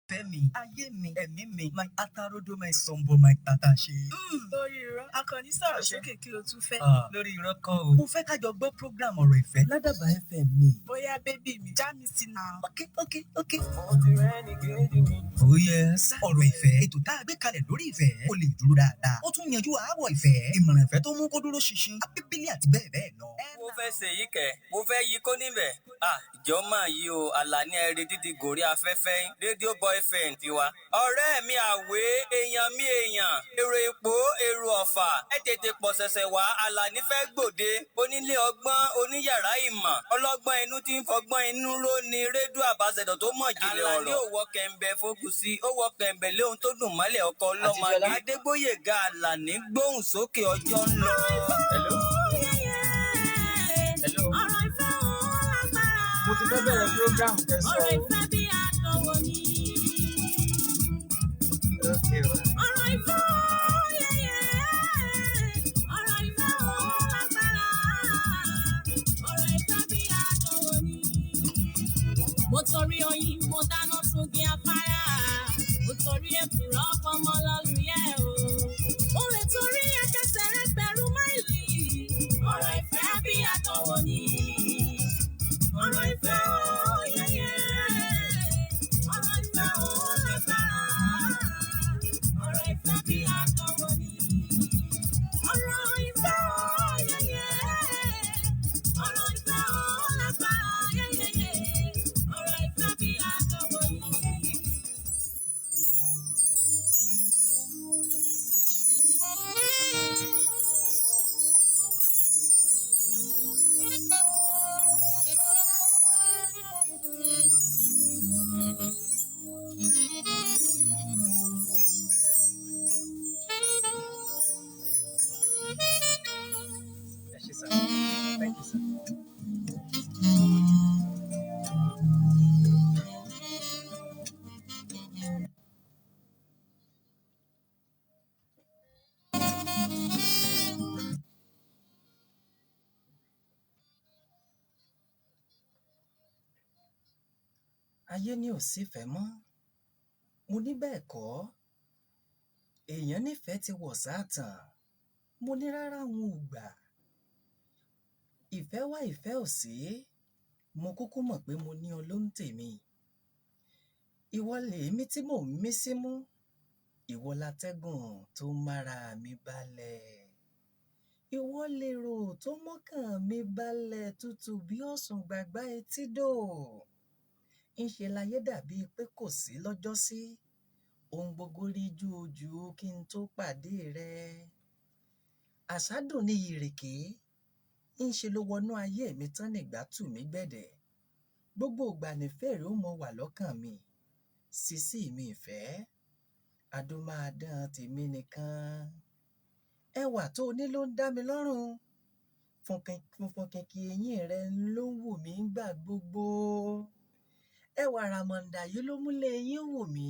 Ìfẹ́ mi, ayé mi, ẹ̀mí mi, my atarodo, my sombo, my tataṣe. Lórí irọ́, Akànní, sọ̀rọ̀ sókè, kí ló tún fẹ́? Ah, lórí irọ́ kọ́ o. Mo fẹ́ ká jọ gbọ́ program ọ̀rọ̀ ìfẹ́ ládàbà FM ni. Bóyá baby mi, já mi sí náà. Ok. Oh yes. Ọ̀rọ̀ ìfẹ́, ètò tá a gbé kalẹ̀ lórí ìfẹ́, ó lè dúró dáadáa. Ó tún yanjú aáwọ̀ ìfẹ́, ìmọ̀ràn ìfẹ́ tó mú kó dúró ṣinṣin, bíbélì àti bẹ́ẹ̀ bẹ́ẹ̀ lọ. Mo fẹ́ ṣe yìí kẹ̀, mo fẹ́ yí kó níbẹ̀. À ìjọ máa yí o, Àlàní ẹ̀rẹ́ dídì gòrí afẹ́fẹ́ rédíò boyfriend tiwa. Ọ̀rẹ́ mi àwé, èèyàn mi èèyàn, èrò ipò, èrò ọ̀fà, ẹ tètè pọ̀ ṣẹ̀ṣẹ̀ wá, Àlàní fẹ́ gbòde, onílé ọgbọ́n, oníyàrá ìmọ̀, ọlọ́gbọ́n inú tí ń fọgbọ́n inú ró ni rédíò àbáṣẹ̀dọ̀ tó mọ̀ jìnlẹ̀ ọ̀rọ̀. Àlàní ò wọ kẹ̀ǹbẹ̀ fókù sí, ó wọ kẹ̀ǹbẹ̀ léhun tó dùn mọ́lẹ̀ ọkọ ọlọ́mọge. Adégbóyèga Àlàní gbóhùn sókè, ọjọ́ ń lọ. Hello? Hello? Ọ̀rọ̀ ìfẹ́ òun lágbára. Mo ti fẹ́ bẹ̀rẹ̀ program kẹsàn-án. Ọ̀rọ̀ ìfẹ́ bí àdánwò ni. Okay, wa. Ọ̀rọ̀ ìfẹ́ òun yẹyẹ. Ọ̀rọ̀ ìfẹ́ òun lágbára. Ọ̀rọ̀ ìfẹ́ bí àdánwò ni. Mo torí oyin, mo dáná sungi afárá. Mo torí èkùrọ́ fọmọ lọ́lùyẹ̀ o. Mo lè torí ẹkẹsẹ̀ rẹ gbẹ̀rún máìlì. Ọ̀rọ̀ ìfẹ́ bí àdánwò ni. Ọ̀rọ̀ ìfẹ́ o yẹyẹ. Ọ̀rọ̀ ìfẹ́ o lágbára. Ọ̀rọ̀ ìfẹ́ bí àdánwò ni. Ọ̀rọ̀ ìfẹ́ o yẹyẹ. Ọ̀rọ̀ ìfẹ́ o lágbára yẹyẹ. Ọ̀rọ̀ ìfẹ́ bí àdánwò ni. Ẹ ṣé sir. Thank you, sir. Ayé ní ò sífẹ̀ẹ́ mọ́. Mo ní bẹ́ẹ̀ kọ́. Èèyàn nífẹ̀ẹ́ ti wọ̀ sáàtàn. Mo ní rárá, n ò gbà. Ìfẹ́ wá, ìfẹ́ ò sí. Mo kúkú mọ̀ pé mo ní ọ ló ń tèmi. Ìwọ lèémí tí mò ń mí símú. Ìwọ latẹ́gùn tó ń mára mi balẹ̀. Ìwọ lèrò tó mọ́kàn mi balẹ̀ tútù bí ọ̀sùn gbàgbá etídò. Ńṣe láyé dàbíi pé kò sí lọ́jọ́sí. Ohun gbogbo rí júujùu kí n tó pàdé rẹ. Àsádùn ní ìrèké. Ńṣe ló wọnú ayé mi tán nígbà tù mí gbẹ̀dẹ̀. Gbogbo ìgbà nífẹ̀ẹ́ rẹ ó mọ wà lọ́kàn mi. Sísí mi ìfẹ́. Adúmáadán tèmi nìkan. Ẹwà tó o ní ló ń dá mi lọ́rùn. Funfun kìnkìn eyín rẹ ló ń wù mí gbà gbogbo. Ẹwà ràmọ̀ǹdà yìí ló múlé eyín wù mí.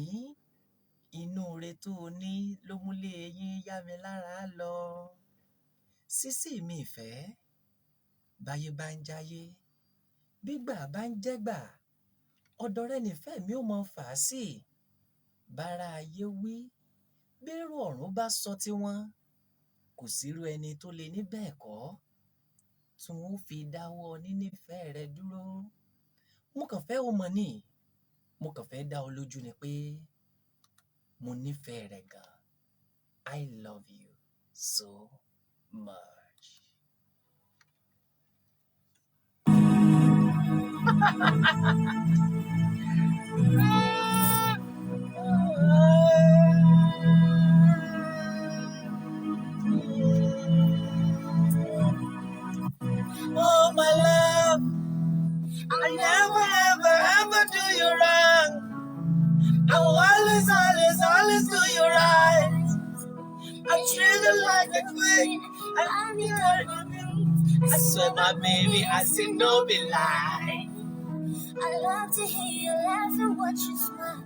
Inú ire tó o ní ló múlé eyín yá mi lára lọ. Sísí mi ìfẹ́. Báyé bá ń jáyé, bígbà bá ń jẹ́gbà, ọ̀dọ̀ rẹ nìfẹ́ mi ó mọ fà á sí. Bára ayé wí, bérò ọ̀run bá sọ tiwọn, kò sírú ẹni tó lè ní bẹ́ẹ̀ kọ́. Tí wọn ó fi dáwọ́ nínífẹ̀ẹ́ rẹ dúró. Mo kàn fẹ́ o mọ̀ ni. Mo kàn fẹ́ dá ọ lójú ni pé mo nífẹ̀ẹ́ rẹ gan. I love you so much. Oh, my love, I never, ever, ever do you wrong. I will always, always, always do you right. I treat you like a queen. I I swear, my baby, I see no be lie. I love to hear you laugh and watch you smile.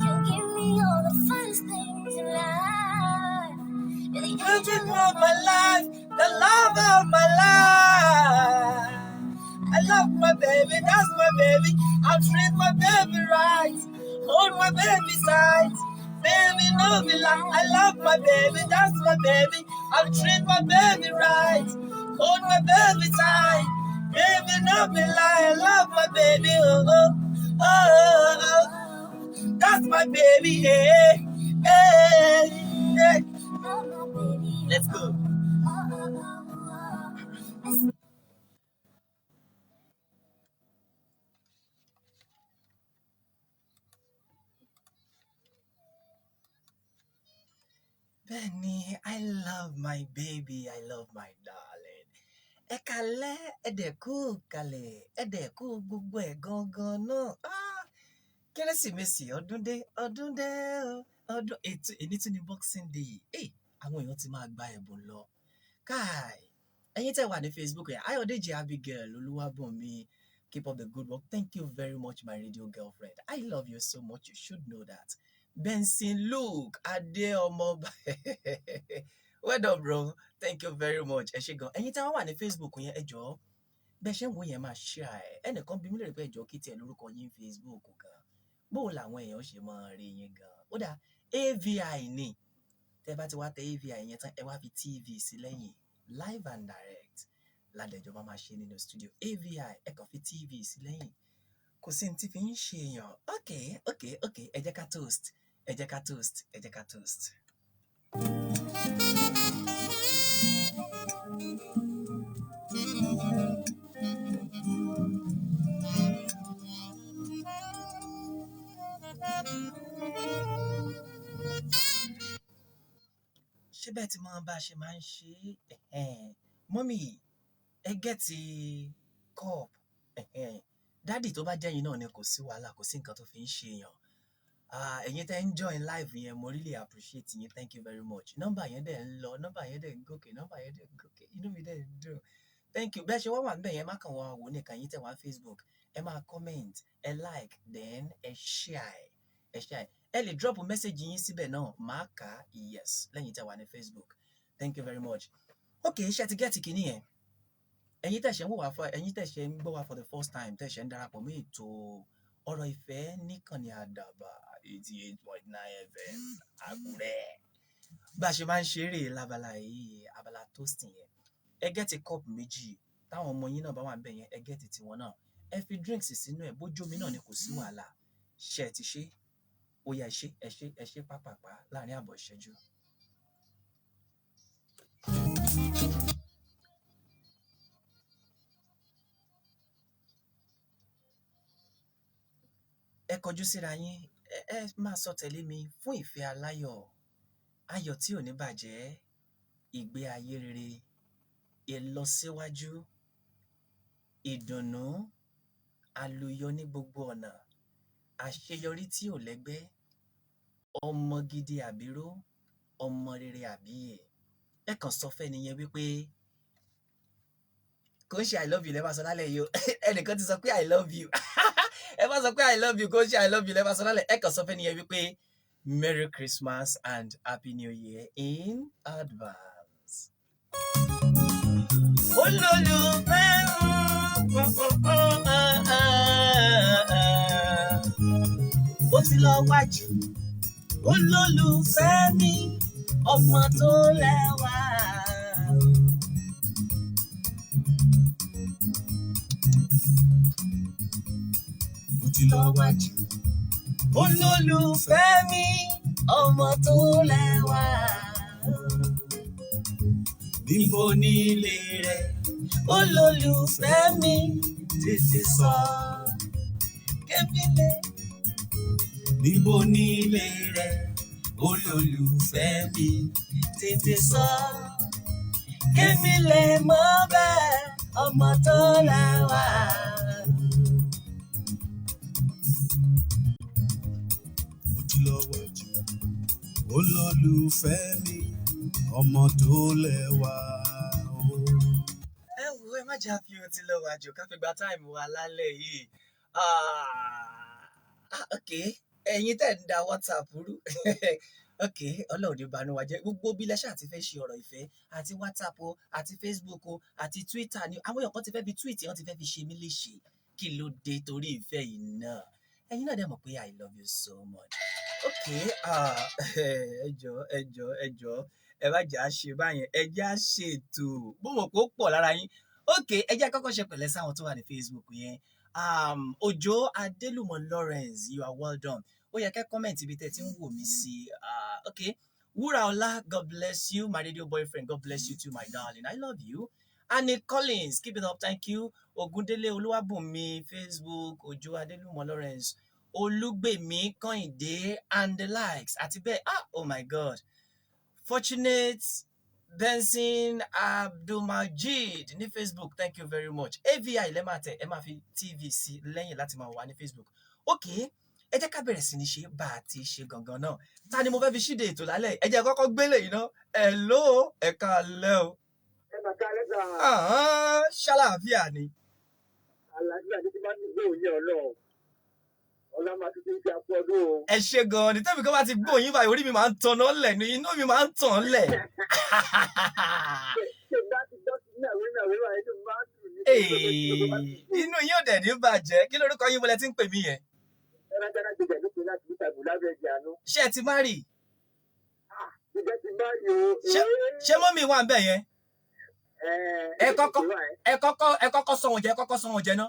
You give me all the finest things in life. You're the Beauty of my life, the love of my life. I love my baby, that's my baby. I treat my baby right. Oh. my baby tight. Baby, no be lie. I love my baby, that's my baby. I'll treat my baby right. Hold my baby tight. Baby, no be lie. I love my baby. Oh, oh, oh, oh. That's my baby. Hey, hey, hey. Let's go. Bẹ́ẹ̀ni, I love my baby, I love my darling. Ẹ kalẹ́, ẹ dẹ̀ kú kalẹ̀, ẹ dẹ̀ kú gbogbo ẹ̀ gangan náà. Ah, Kérésìmesì ọdún dé, ọdún dé o, ọdún ètò èní tún ní Boxing Day. Hey, àwọn èèyàn ti máa gba ẹ̀bùn lọ. Káì, ẹ̀yin tẹ́ wà ní Facebook yẹn, Ayọ̀dèjì Abigail Olúwàbùnmi, keep up the good work. Thank you very much, my radio girlfriend. I love you so much, you should know that. Benson Luke Adeomo. Well done, bro. Thank you very much. Ẹ ṣé gan. Ẹ̀yin tí wọ́n wà ní Facebook yẹn, ẹ jọ̀ọ́. Bẹ́ẹ̀ ṣe ń wo yẹn máa share ẹ̀. Ẹnìkan bí mi lè rí pé ẹ jọ̀ọ́ kí tiẹ̀ lórúkọ yín Facebook gan. Bó làwọn èèyàn ṣe máa rí yín gan. Ó dáa, AVI ni. Tẹ́ bá ti wá tẹ AVI yẹn tán, ẹ wá fi TV sí lẹ́yìn. Live and direct. Ládẹjọ́ bá máa ṣe nínú studio. AVI ẹ kàn fi TV sí lẹ́yìn. Kò sí ní tí fi ń ṣe èèyàn. Okay, okay, okay. Ẹ jẹ́ ká toast. Ẹ jẹ́ ká toast. Ẹ jẹ́ ká toast. Ṣé bẹ́ẹ̀ tí máa bá a ṣe máa ń ṣe é? Ẹ̀hẹ́n. Mọ́mì, ẹ gẹ́ẹ̀tì cup. Ẹ̀hẹ́n. Dádì tó bá jẹ́ yín náà ni kò sí wàhálà, kò sí nǹkan tó fi ń ṣe èèyàn. Ah, ẹ̀yin tẹ́ ń join live yẹn, mo really appreciate yín. Thank you very much. Nọ́mbà yẹn dẹ̀ ń lọ, nọ́mbà yẹn dẹ̀ ń gòkè, nọ́mbà yẹn dẹ̀ ń gòkè. Inú mi dẹ̀ ń dùn. Thank you. Bẹ́ẹ̀ ṣe wá wà níbẹ̀ yẹn, má kàn wá wò nìkan yín tẹ̀ wá Facebook. Ẹ máa comment, ẹ like, then ẹ share. Ẹ share. Ẹ lè drop message yín síbẹ̀ náà, màá kà á, yes, lẹ́yìn tẹ̀ wá ní Facebook. Thank you very much. Okay, ṣé ẹ ti gẹ́ẹ̀tì kìíní yẹn? Ẹ̀yin tẹ̀ ṣe ń wò wá fún, ẹ̀yin tẹ̀ ṣe ń gbọ́ wá for the first time, tẹ̀ ṣe ń darapọ̀ mọ́ ètò ọ̀rọ̀ ìfẹ́ níkànnì Àdàbà 88.9 FM Àkúrẹ́. Bá a ṣe máa ń ṣeré lábala yìí, abala toasting yẹn. Ẹ gẹ́ẹ̀tì cup méjì, táwọn ọmọ yín náà bá wà níbẹ̀ yẹn, ẹ gẹ́ẹ̀tì tiwọn náà. Ẹ fi drinks sínú ẹ̀, bójú omi náà ni kò sí wàhálà. Ṣé ẹ ti ṣe? Ó yá, ẹ ṣé, ẹ ṣé, ẹ ṣé pápàpá láàárín àbọ̀ ìṣẹ́jú. Ẹ kọjú síra yín, ẹ máa sọ tẹ̀lé mi fún ìfẹ́ aláyọ̀, ayọ̀ tí ò ní bàjẹ́, ìgbé ayé rere, ìlọsíwájú, ìdùnnú, àlùyọ ní gbogbo ọ̀nà, àṣeyọrí tí ò lẹ́gbẹ́, ọmọ gidi àbíró, ọmọ rere àbíyè. Ẹ kàn sọ fẹ́ni yẹn wípé kò ń ṣe I love you lẹ́ máa sọ lálẹ́ yìí o. Ẹnìkan ti sọ pé I love you. Ẹ má sọ pé I love you, kò ń ṣe I love you lẹ́ máa sọ lálẹ́. Ẹ kàn sọ fẹ́ni yẹn wípé Merry Christmas and Happy New Year in advance. Olólùfẹ́ ó ti lọ wájú. Olólùfẹ́ mi, ọmọ tó lẹ́wà. Ó ti lọ wájú. Olólùfẹ́ mi, ọmọ tó lẹ́wà. Níbo ni ilé rẹ̀? Olólùfẹ́ mi, tètè sọ. Kébílẹ̀. Níbo ni ilé rẹ̀? Olólùfẹ́ mi, tètè sọ. Kémi lè mọ̀ bẹ́ẹ̀, ọmọ tó lẹ́wà. Mo ti lọ wájú. Olólùfẹ́ mi, ọmọ tó lẹ́wà o. Ẹ wo, ẹ má jẹ́ àfihàn tí lọ wájú ká fi gba táìmù wa lálẹ́ yìí. Ah, okay, ẹ̀yin tẹ́ ń da WhatsApp rú. Okay, Ọlọ́run ní banú wa jẹ́. Gbogbo bí lẹ́ṣà ti fẹ́ ṣe ọ̀rọ̀ ìfẹ́ àti WhatsApp o, àti Facebook o, àti Twitter ni àwọn èèyàn kan ti fẹ́ fi tweet, wọ́n ti fẹ́ fi ṣe mí léṣe. Kí ló dé torí ìfẹ́ yìí náà? Ẹ̀yin náà dẹ̀ mọ̀ pé I love you so much. Okay, ẹ jọ̀ọ́, ẹ jọ̀ọ́, ẹ jọ̀ọ́, ẹ má jẹ́ á ṣe báyẹn, ẹ jẹ́ á ṣètò. Mo mọ̀ pé ó pọ̀ lára yín. Okay, ẹ jẹ́ kọ́kọ́ ṣe pẹ̀lẹ́ sáwọn tó wà ní Facebook yẹn. Òjó Adélùmọ̀ Lawrence, you are well done. Ó yẹ kẹ́ comment ibi tẹ́ ti ń wò mí sí. Okay. Wúràọlá, God bless you. My radio boyfriend, God bless you too, my darling. I love you. Annie Collins, keep it up, thank you. Ogundele Olúwàbùnmi, Facebook, Òjó Adélùmọ̀ Lawrence, Olúgbèmí Kọ́hìndé and the likes. Àti bẹ́ẹ̀, ah, oh my God. Fortunate Benson Abdulmajid ní Facebook, thank you very much. AVI lẹ́ máa tẹ̀, ẹ máa fi TV sí lẹ́yìn láti máa wà ní Facebook. Okay, ẹ jẹ́ ká bẹ̀rẹ̀ sí ní ṣe bá a ti ṣe gangan náà. Ta ni mo fẹ́ fi ṣíde ètò lálẹ́? Ẹ jẹ́ kọ́kọ́ gbélé yìí ná. Hello, ẹ káalẹ́ o. Ẹ mà ká lẹ́sà. Àhán, ṣàlàáfíà ni? Àlàáfíà ní ti máa ń gbé òye ọlọ́run. Ọlá máa ti ti ń ṣe àpò ọdún o. Ẹ ṣe gan-an ni. Tẹ́mi kan bá ti gbóhùn yín báyìí, orí mi máa ń tanná lẹ̀ ní, inú mi máa ń tàn lẹ̀. Ṣé bá ti gbọ́ sí náà wí wáyé tó máa ń dùn ní. Inú yín ò dẹ̀ ní bàjẹ́. Kí lorúkọ yín, wọlé tí ń pè mí yẹn? Ẹrájára ti jẹ̀ lópin láti ìtàgùn lábẹ́ ẹ̀jẹ̀ àánú. Ṣé ẹ ti marry? Ìjẹ́ ti bá yìí o. Ṣé mummy wà ń bẹ̀ yẹn? Ẹ kọ́kọ́ sọ wọn jẹ, ẹ kọ́kọ́ sọ wọn jẹ náà.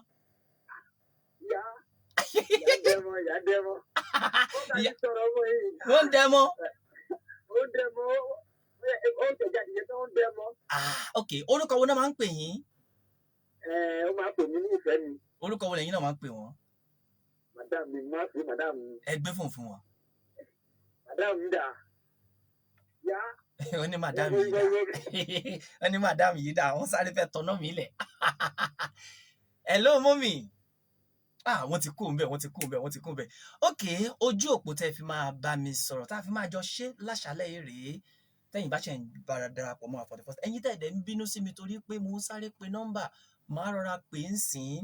Ìyá ìyá dẹ́mọ, ìyá dẹ́mọ. Wọ́n bá ti sọ̀rọ̀ ọmọ yìí. Wọ́n ń dẹ́mọ́. Ó ń dẹ́mọ, ó ń tẹ̀jáde yẹn tó ń dẹ́mọ. Ah, ok, orúkọ wo náà máa ń pè yín? Ó máa pè mí ní ìfẹ́ mi. Orúkọ wo lẹ́yìn náà máa ń pè wọ́n? Madam mi, máa fi madam mi. Ẹ gbé fóònù fún wọn. Madam mi dà. Yá. Ó ní madam yìí dà, ó ní madam yìí dà, wọ́n sáré fẹ́ tọ́nà mi lẹ̀. Hello, mummy. Ah, wọ́n ti kú ńbẹ̀, wọ́n ti kú ńbẹ̀, wọ́n ti kú ńbẹ̀. Ok, ojú òpó tẹ́ fi máa bá mi sọ̀rọ̀, tá a fi máa jọ ṣe láṣálẹ̀ yìí rèé. Tẹ́yìn bá ṣe ń bára darapọ̀ mọ́ for the first, ẹ̀yin tẹ̀dẹ̀ ń bínú sí mi torí pé mo ń sáré pe nọ́mbà, máa rọra pè ń sìn: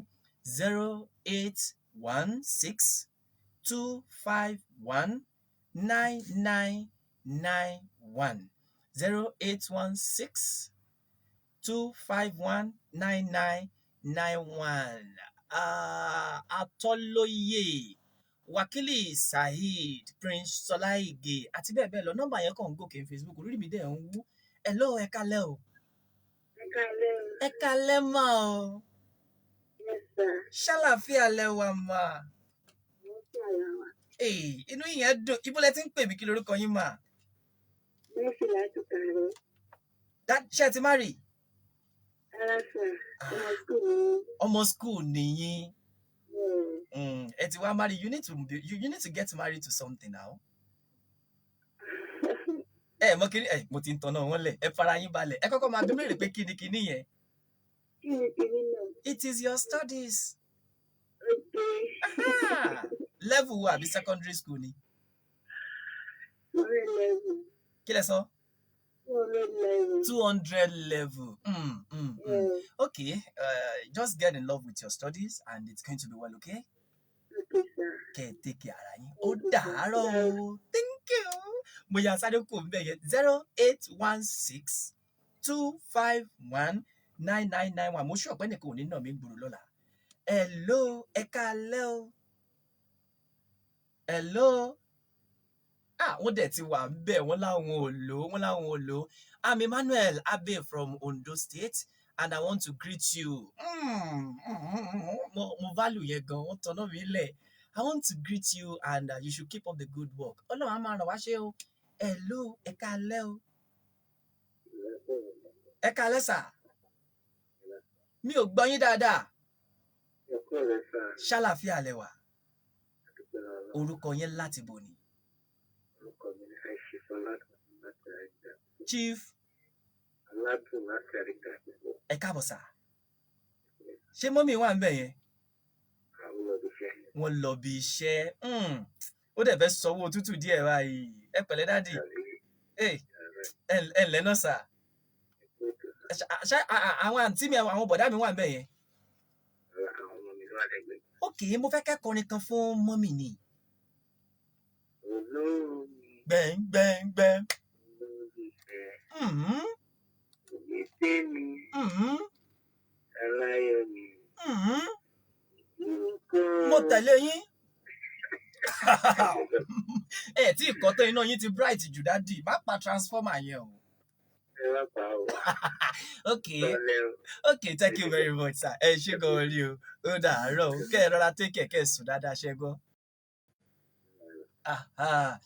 08162519991, 08162519991. Atọ́lóyè Wákìlì Saheed, Prince Sọláìgè àti bẹ́ẹ̀ bẹ́ẹ̀ lọ. Nọ́mbà yẹn kàn ń gòkè ní Facebook, orí mi dẹ̀ ń wú. Hello, ẹ kálẹ́ o. Ẹ káalẹ́ o. Ẹ kálẹ́ mà o. Yes, sir. Ṣàlàáfíà lẹ wà mà? Mo ń sọ̀rọ̀ wa. Ee, inú yẹn dùn. Ibo lẹ ti ń pè mí? Kí lorúkọ yín mà? Mercy láti Kàrẹ́. Ṣé ẹ ti marry? Rárá sir, ọmọ school ni mí. Ọmọ school nìyí? Yeah. Ẹ ti wá marry? You need to get married to something now. Ẹ mọ kí ẹ mo ti ń tanná wọn lẹ. Ẹ fara yín balẹ̀, ẹ kọ́kọ́ máa bí mèrè pé kí ni kíní yẹn. Kí ni kíní náà? It is your studies. Okay. Ah, level wo, àbí secondary school ni? 200 level. Kí lẹ sọ? 200 level. 200 level. Yeah. Okay, just get in love with your studies and it's going to be well, okay? Okay, sir. Kẹ́ ẹ take care ara yín. Ó dàárọ̀ o. Thank you. Mo yà sáré kò ń bẹ̀ yẹn: 08162519991. Mo ṣọ̀pẹ́ nìkan ò ní nà mí gbòòrò lọ́la. Hello, ẹ káalẹ́ o. Hello. Ah, wọ́n dẹ̀ ti wà ń bẹ̀, wọ́n láwọn ò lò ó, wọ́n láwọn ò lò ó. I'm Emmanuel Abe from Ondo State and I want to greet you. Mo value yẹn gan, wọ́n tanná mi lẹ̀. I want to greet you and you should keep up the good work. Ọlọ́run á máa ràn wá ṣe o. Hello, ẹ káalẹ́ o. Ẹ káalẹ́ sà. Mi ò gbọ́ yín dáadáa. Ẹ kú ọ̀rẹ́ sà. Ṣàlàáfíà lẹ wà? Dúpẹ́ lọ́wọ́. Orúkọ yẹn láti bò ní? Orúkọ mi ní Aishif Ọládùn láti Àríkà. Chief Aládùn láti Àríkà. Ẹ káàbọ̀ sà. Ṣé mummy wà ń bẹ̀ yẹn? Àwọn olùfẹ́. Wọ́n lọ bí iṣẹ́. Ó dẹ̀ fẹ́ sanwó tútù díẹ̀ báyìí. Ẹ pẹ̀lẹ́, daddy. Ẹ ẹ ǹlẹ́ náà sà. Ṣé àwọn àǹtí mi, àwọn bọ̀dá mi wà ń bẹ̀ yẹn? Àwọn ọmọ mi ló wà lẹ́gbẹ̀ẹ́. Ok, mo fẹ́ kẹ́kọ̀ọ́ kan fún mummy ni. Olómi Gbẹ̀ngbẹ̀ngbẹ̀. olólùfẹ́ òní tèmi aláyọ̀ mi. Mo tẹ̀lé yín. Wow, ẹ tí ìkọ́ tó, iná yín ti bright jù. Daddy, má pa transformer yẹn o. Ẹ má pa o. Okay. Tọ́lẹ̀ o. Okay, thank you very much, sir. Ẹ ṣé gan-an ni o. Ó dàárọ̀ o. Kẹ́ ẹ rọra take care, kẹ́ ẹ sùn dáadáa, ṣẹ́ gbọ́. Aha.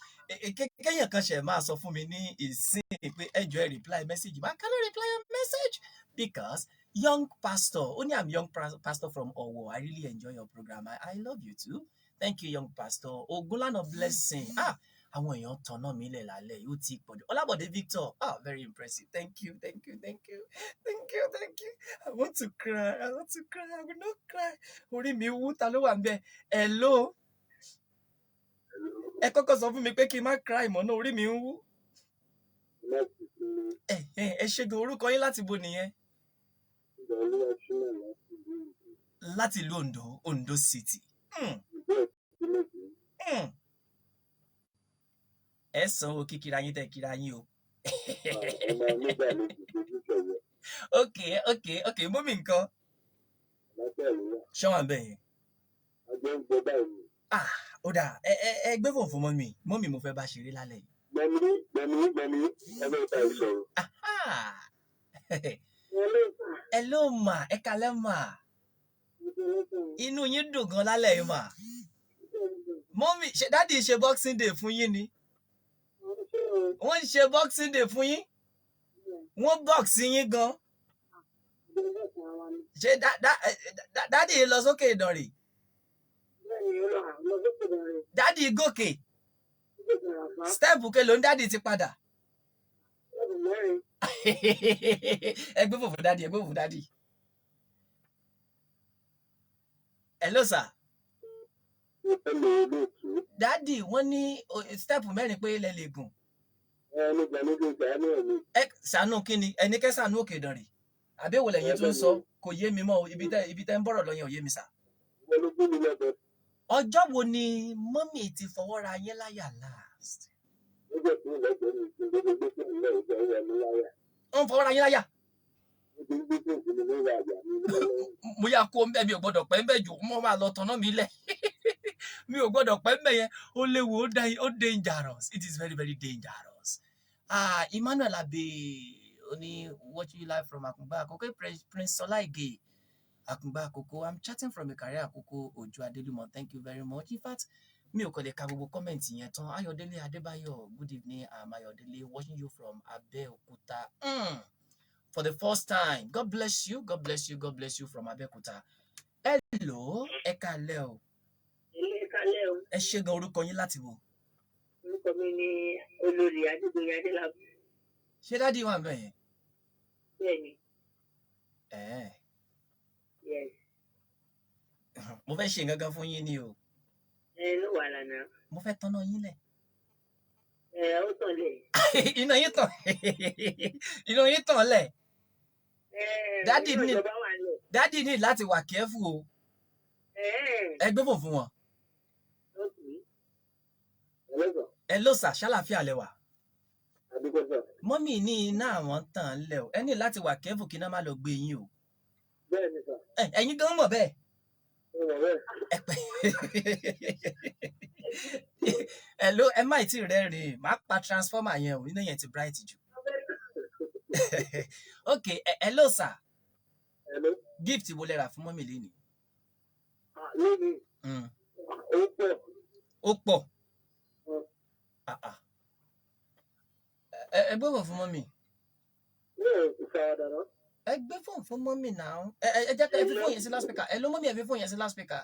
Kéèyàn kan ṣẹ̀ máa sọ fún mi ní ìsín pé ẹ jọ̀ọ́, ẹ reply message. I cannot reply your message because young pastor ó ní, "I'm young pastor from Owo. I really enjoy your program." I love you too. Thank you, young pastor. Ogunlana Blessing. Ah, àwọn èèyàn tanná mi lẹ̀ lálẹ́ yìí, ó ti pọ̀jù. Ọlábọ̀dé Victor. Ah, very impressive. Thank you, thank you, thank you, thank you, thank you. I want to cry, I want to cry. I will not cry. Orí mi wú. Ta ló wà ń bẹ̀? Hello. Ẹ kọ́kọ́ sọ fún mi pé kí n má cry mọ́ náà, orí mi ń wú. Ẹ ṣe gan. Orúkọ yín, láti bo nìyẹn? Láti ìlú Ondo, Ondo City. Ẹ sanwó kíkira yín, tẹ kíra yín o. Ok, mummy nǹkan ṣé wà ń bẹ̀ yẹn? Ah, ó dáa. Ẹ gbé fòun fún mummy. Mummy, mo fẹ́ bá ṣeré lálẹ́ yìí. Gbẹ̀mí, gbẹ̀mí, gbẹ̀mí, ẹ bẹ́ẹ̀ ta ìsọ̀rọ̀. Ah. Hello ma, ẹ kalẹ́ ma. Inú yín dùn gan lálẹ́ yìí mà. Mummy, ṣe daddy ṣe Boxing Day fún yín ni? Wọ́n ń ṣe Boxing Day fún yín? Wọ́n box yín gan? Ṣé daddy lọ sókè Ìdànrè? Daddy gòkè step ke ló ń daddy ti padà. Ẹ gbé fòfò daddy, ẹ gbé fòfò daddy. Hello sir. Daddy, wọ́n ní step 4 pé lẹ lè gùn. Ẹ ṣàánú kí ni? Ẹni kẹ́ ṣàánú òkè Ìdànrè, àbí èwo lẹ́yìn tún ń sọ? Kò yé mi mọ́ o. Ibi tẹ́ ń bọ̀rọ̀ lọ yẹn ò yé mi sà. Ọjọ́ wo ni mummy ti fọwọ́ ra yín láyà last? Ń fọwọ́ ra yín láyà? Mo yà kó mbẹ́, mi ò gbọ́dọ̀ pẹ́ mbẹ́ jù. Mo máa lọ tọ̀nà mi lẹ̀, mi ò gbọ́dọ̀ pẹ́ mbẹ́ yẹn. Ó léwu, ó dá, ó dangerous. It is very, very dangerous. Ah, Emmanuel Abe ó ní, "Watching you live from Akungba Akoko." Prince Ọláìgè, Akungba Akoko. I'm chatting from Ìkàrẹ́ Àkókò. Òjò Adélùmọ̀, thank you very much. In fact, mi ò kàn lè ka gbogbo comment yẹn tán. Ayọ̀délé Adébáyọ̀, good evening. I'm Ayọ̀délé, watching you from Abẹ́òkúta for the first time. God bless you, God bless you, God bless you from Abẹ́òkúta. Hello, ẹ káalẹ́ o. Ilé kalẹ́ o. Ẹ ṣé gan. Orúkọ yín, láti wo? Orúkọ mi ni Olórí Adégbòye Adélábù. Ṣé daddy wà ń bẹ̀ yẹn? Bẹ́ẹ̀ ni. Ẹ̀ẹ́. Yes. Mo fẹ́ ṣe nǹkan kan fún yín ni o. Ẹ ló wà lánàá. Mo fẹ́ tanná yín lẹ̀. Ẹ ó tàn lẹ̀. Iná yín tàn, iná yín tàn lẹ̀. Ẹ Daddy inú ní ìjọba wà lẹ̀. Daddy ní láti wà careful o. Ẹ Ẹ gbé fò fún wọn. Ok. Ẹ ló sà, ṣàlàáfíà lẹ wà? Mummy ní iná àwọn tàn lẹ̀ o. Ẹ ní láti wà careful kí iná má lọ gbé yín o. Bẹ́ẹ̀ni sà. Ẹ ẹ̀yin gan mọ̀ bẹ́ẹ̀. Mo mọ̀ bẹ́ẹ̀. Ẹ pẹ́ ẹ ló, ẹ má ì tí rẹ́rìn-ín, má pa transformer yẹn o. Iná yẹn ti bright jù. Ok, hello sir. Hello. Gift wo lẹ rà fún mummy lénìí? Ah, lónìí, ó pọ̀. Ó pọ̀. Ah, ah. Ẹ gbé fún mummy. Ní ìfaradà náà. Ẹ gbé fóònù fún mummy náà. Ẹ jẹ́ ká ẹ fi fóònù yẹn sí loudspeaker. Ẹ ló mummy, ẹ fi fóònù yẹn sí loudspeaker.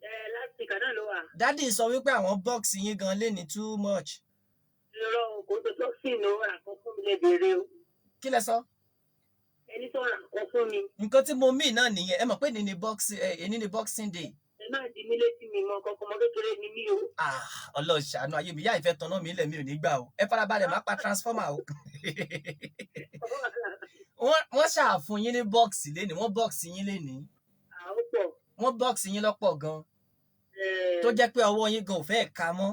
Ẹ láti kànáà ló wà. Daddy sọ wípé àwọn box yín gan lé ní too much. Irọ́ o, kò tó tó sí ìnáwó rà kan fún mi lè béèrè o. Kí lẹ sọ? Ẹni tó rà kan fún mi. Nǹkan tí mo mì náà nìyẹn. Ẹ mọ̀ pé èní ni Boxing Day. Ẹ má di mí létí, mi mọ kankan, mọ kékeré ni mí o. Ah, Ọlọ́run ṣàánú ayé mi. Yá ìfẹ́ tanná mi lẹ̀, mi ò ní gbà o. Ẹ farabalẹ̀, má pa transformer o. Wọ́n ṣàfún yín ní box lénìí, wọ́n box yín lénìí. Ó pọ̀. Wọ́n box yín lọ́pọ̀ gan tó jẹ́ pé ọwọ́ yín gan ò fẹ́ ka mọ́.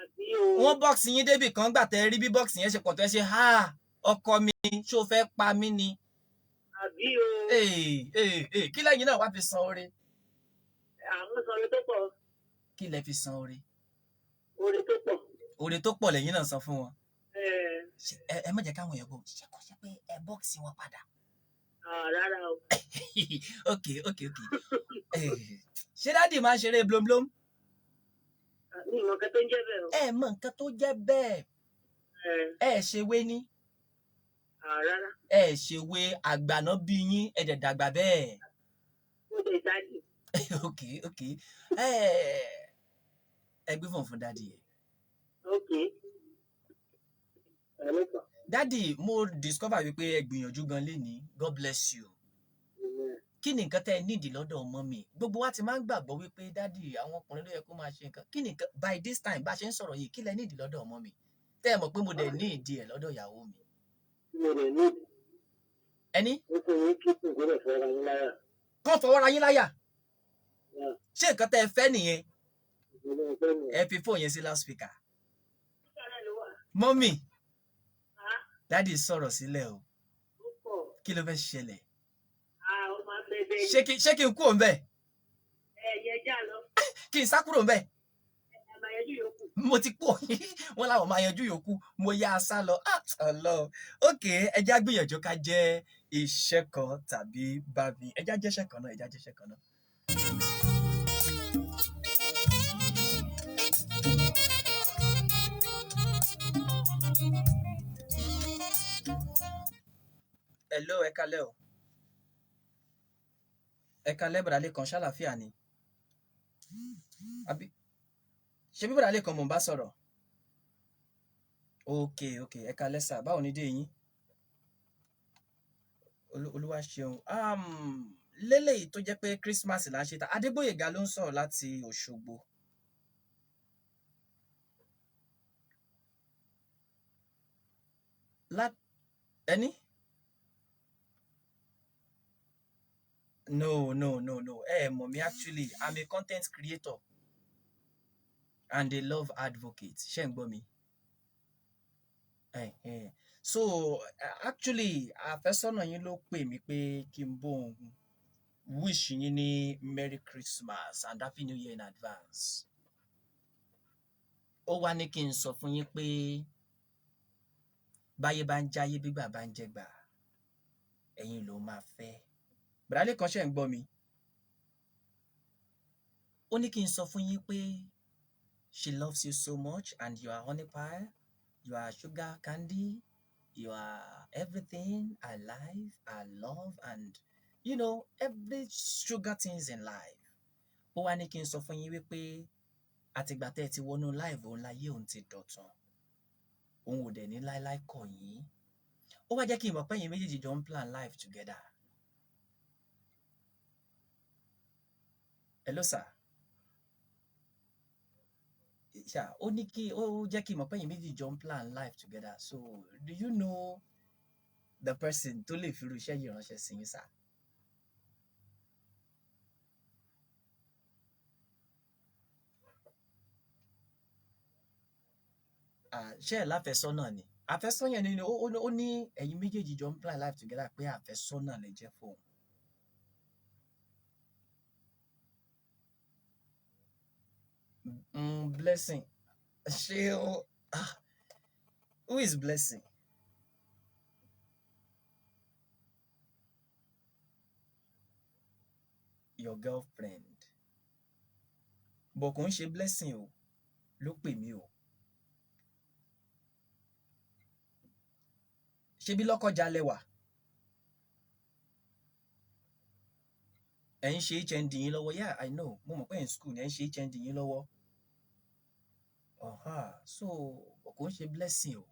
Àbí o. Wọ́n box yín débì kan, gbà tẹ́ rí bí box yẹn ṣe pọ̀ tó, ẹ ṣe ha, ọkọ mi, ṣó fẹ́ pa mí ni? Àbí o. Ee ee ee, kí lẹ́yìn náà wá fi san oore? Àwọn sọ̀rọ̀ tó pọ̀. Kí lẹ fi san oore? Oore tó pọ̀ lẹ́yìn náà san fún wọn. Ẹ Ṣé ẹ má jẹ́ káwọn èèyàn gbọ́, ṣé kò ṣe pé ẹ bọ́ọ̀sì wọn padà? Ah, rárá o. Ok. Ṣé daddy máa ń ṣeré blomblom? Mi ò mọ nǹkan tó ń jẹ́ bẹ́ẹ̀ o. Ẹ mọ nǹkan tó jẹ́ bẹ́ẹ̀. Ẹ Ẹ ṣe wé ní. Ah, rárá. Ẹ ṣe wé àgbàná bí yín, ẹ dẹ̀ dàgbà bẹ́ẹ̀. Mo lè daddy. Ok. Ẹ gbé fóònù fún daddy yẹn. Ok. Hello, sir. Daddy, mo discover wípé ẹ gbìyànjú gan lénìí. God bless you. Kí ni nǹkan tẹ́ ẹ nídìí lọ́dọ̀ ọmọ mi? Gbogbo wa ti máa ń gbàgbọ́ wípé daddy, àwọn ọkùnrin ló yẹ kó máa ṣe nǹkan. Kí ni nǹkan by this time bá a ṣe ń sọ̀rọ̀ yìí, kí lẹ nídìí lọ́dọ̀ ọmọ mi? Tẹ́ ẹ mọ̀ pé mo dẹ̀ ní ìdí ẹ̀ lọ́dọ̀ ìyàwó mi. Mo lè ní Ẹni ó kò ní kí kò gbọ́dọ̀ fọwọ́ ra yín láyà. Kán fọwọ́ ra yín láyà. Yeah. Ṣé nǹkan tẹ́ ẹ fẹ́ nìyẹn? Ìjọba ìfẹ́ mi. Ẹ fi fóònù yẹn sí loudspeaker. Mummy, daddy sọ̀rọ̀ sílẹ̀ o. Kí ló fẹ́ ṣẹlẹ̀? Ṣé kí n kúrò ńbẹ̀? Kí n sá kúrò ńbẹ̀? Mo ti kú. Wọ́n láwọn máa yanjú yòókù. Mo yá a sá lọ. Ah, Ọlọ́run. Ok, ẹ jẹ́ á gbìyànjú ká jẹ́ iṣẹ́ kan tàbí bá mi. Ẹ jẹ́ á jẹ́ṣẹ́ kan náà, ẹ jẹ́ á jẹ́ṣẹ́ kan náà. Hello, ẹ kalẹ́ o. Ẹ kalẹ́, Bọ̀dá Lékan, ṣàlàáfíà ni? Àbí ṣé bí Bọ̀dá Lékan mò ń bá sọ̀rọ̀? Ok, ẹ kalẹ́ sà, báwo ni dé yín? Olúwa ṣeun. Lélẹ́yìí tó jẹ́ pé Christmas là ń ṣe ta, Adégbóyèga ló ń sọ̀rọ̀ láti Òṣogbo. Lá ẹni? No. Ẹ mọ̀ mi actually, I'm a content creator and a love advocate. Ṣé ń gbọ́ mi? So actually, àfẹ́sọ́nà yín ló pè mí pé kí n bóun wish yín ní Merry Christmas and Happy New Year in advance. Ó wá ní kí n sọ fún yín pé báyé bá ń jáyé, bígbà bá ń jẹgbà, ẹ̀yin ló máa fẹ́. Bọ̀dá Lékan, ṣé ń gbọ́ mi? Ó ní kí n sọ fún yín pé she loves you so much and you are honey pie, you are sugar candy, you are everything I life, I love and every sugar things in life. Ó wá ní kí n sọ fún yín wípé àtìgbà tẹ́ ẹ ti wọnú life òun láyé òun ti dọ̀tun. Òun ò dẹ̀ ní láíláí kọ̀ yín. Ó wá jẹ́ kí n mọ̀ pé ẹ̀yin méjèèjì jọ ń plan life together. Hello, sir. Ṣá, ó ní kí ó jẹ́ kí n mọ̀ pé ẹ̀yin méjèèjì jọ ń plan life together. So, do you know the person tó lè fi irú iṣẹ́ yìí ránṣẹ́ sí yín, sir? Ah, ṣé ẹ̀ láfẹ́sọ́nà ni? Àfẹ́sọ́nà yẹn ni ó ní ẹ̀yin méjèèjì jọ ń plan life together pé àfẹ́sọ́nà lè jẹ́ fóun. Blessing. Ṣé o, ah, who is Blessing? Your girlfriend. But kò ń ṣe Blessing o, ló pè mí o. Ṣebí Lọ́kọ́jà lẹ wà? Ẹ̀ ń ṣe HND yín lọ́wọ́. Yeah, I know. Mo mọ̀ pé ẹ̀ ń school ni, ẹ̀ ń ṣe HND yín lọ́wọ́. Ọ̀há, so kò ń ṣe Blessing o.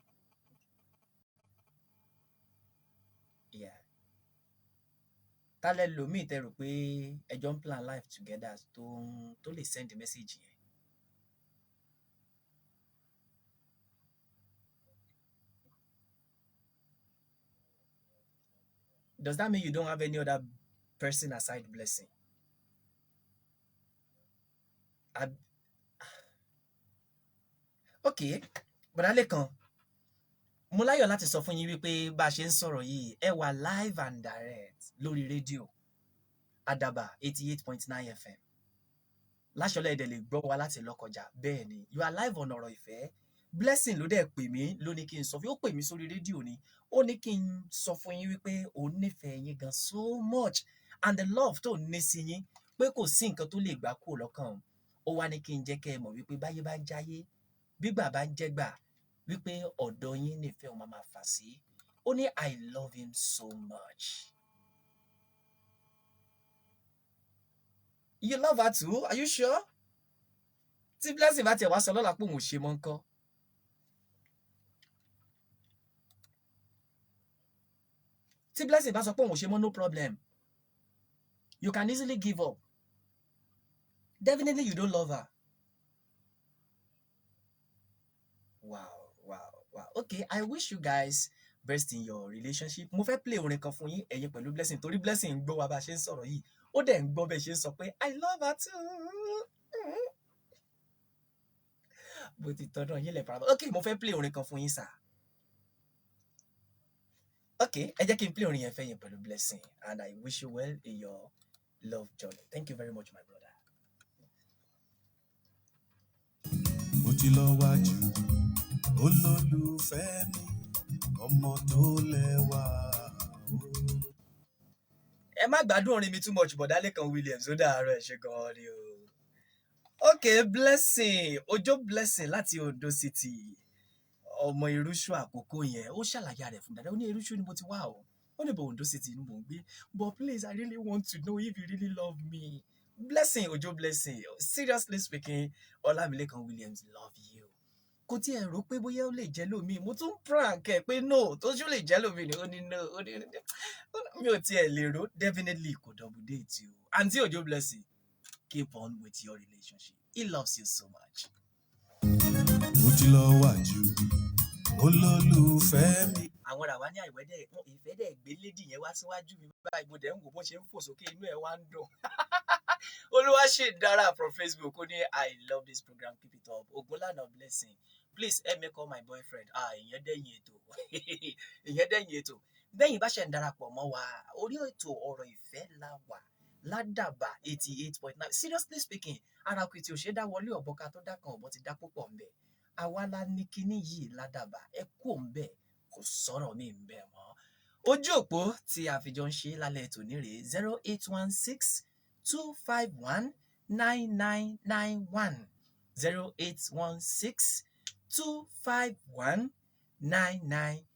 Yeah. Ta lẹ lòmíì tẹ rò pé ẹ jọ ń plan life together tó lè send message yẹn? Does that mean you don't have any other person aside Blessing? Okay, Bọ̀dá Lékan, mo láyọ̀ láti sọ fún yín wípé bá a ṣe ń sọ̀rọ̀ yìí, ẹ wà live and direct lórí rédíò Àdàbà 88.9 FM. Láṣọlẹ̀ ẹ̀dẹ̀ lè gbọ́ wa láti Lọ́kọjà. Bẹ́ẹ̀ ni, you are live on Ọ̀rọ̀ Ìfẹ́. Blessing ló dẹ̀ pè mí, ló ní kí n sọ fún yín. Ó pè mí sórí rédíò ni, ó ní kí n sọ fún yín wípé òun nífẹ̀ẹ́ yín gan so much, and the love tó ní sí yín, pé kò sí nǹkan tó lè gbà kúrò lọ́kàn òun. Ó wá ní kí n jẹ́ kẹ́ ẹ mọ̀ wípé báyé bá ń jáyé, gbígbà bá ń jẹ́gbà, wípé ọ̀dọ̀ yín nífẹ̀ẹ́ òun máa máa fà sí. Ó ní, "I love him so much." You love her too? Are you sure? Tí Blessing bá tiẹ̀ wá sọ lọ́la pé òun ò ṣe mọ́ ńkọ́? Tí Blessing bá sọ pé òun ò ṣe mọ́, no problem, you can easily give up. Definitely you don't love her. Wow. Okay, I wish you guys best in your relationship. Mo fẹ́ play orin kan fún yín, ẹ̀yin pẹ̀lú Blessing, torí Blessing ń gbọ́ wa bá a ṣe ń sọ̀rọ̀ yìí. Ó dẹ̀ ń gbọ́ bẹ́ẹ̀ ṣe ń sọ pé, "I love her too." Bó ti tọ́nà yín lẹ̀ fara. Okay, mo fẹ́ play orin kan fún yín sà. Okay, ẹ jẹ́ kí n play orin yẹn fẹ́yìn pẹ̀lú Blessing, and I wish you well in your love journey. Thank you very much, my brother. Mo ti lọ wájú olólùfẹ́ mi, ọmọ tó lẹ́wà o. Ẹ má gbádùn orin mi too much, bọ̀dá Lẹ́kan Williams. Ó dàárọ̀, ẹ ṣé gan-an ni o. Okay, Blessing Ojo, Blessing láti Ondo City, ọmọ Irúṣu àkókò yẹn, ó ṣàlàyé rẹ̀ fún dáadáa. Ó ní Irúṣu ni mo ti wá o, ó ní bọ̀ Ondo City ni mò ń gbé, but please, I really want to know if you really love me. Blessing Ojo, Blessing, seriously speaking, Ọlámilékan Williams love you. Kò tiẹ̀ rò pé bóyá ó lè jẹ́ lómi. Mo tún prank ẹ pé no, tó ṣó lè jẹ́ lómi ni. Ó ní no, ó ní mi ò tiẹ̀ lè rò. Definitely kò double date o. Aunty Ojo Blessing, keep on with your relationship. He loves you so much. Mo ti lọ wájú olólùfẹ́ mi. Àwọn ràwá ní àìwẹ́dẹ̀ ìfẹ́ dẹ̀ gbé lady yẹn wá síwájú mi báyìí. Mo dẹ̀ ń wò bó ṣe ń fò sókè, inú ẹ̀ wá ń dùn. Olúwaṣèdára from Facebook, ó ní, "I love this program, keep it up." Ogunlana Blessing, "Please help me call my boyfriend." Ah, ìyẹn dẹ̀yìn ètò, ìyẹn dẹ̀yìn ètò. Bẹ́yìn bá ṣe ń darapọ̀ mọ́ wa, orí ètò Ọ̀rọ̀ Ìfẹ́ la wà ládàbà 88.9. Seriously speaking, ara kìtì ò ṣe dá wọlé ọ̀bọ ká tó dákan, ọ̀bọ ti dá púpọ̀ ń bẹ̀. Àwa la ní kinní yìí ládàbà. Ẹ kú òun bẹ́ẹ̀, kò sọ̀rọ̀ mi ń bẹ̀ mọ́. Ojú òpó tí a fi jọ ń ṣe lálẹ́ tòní rèé: 08162519991,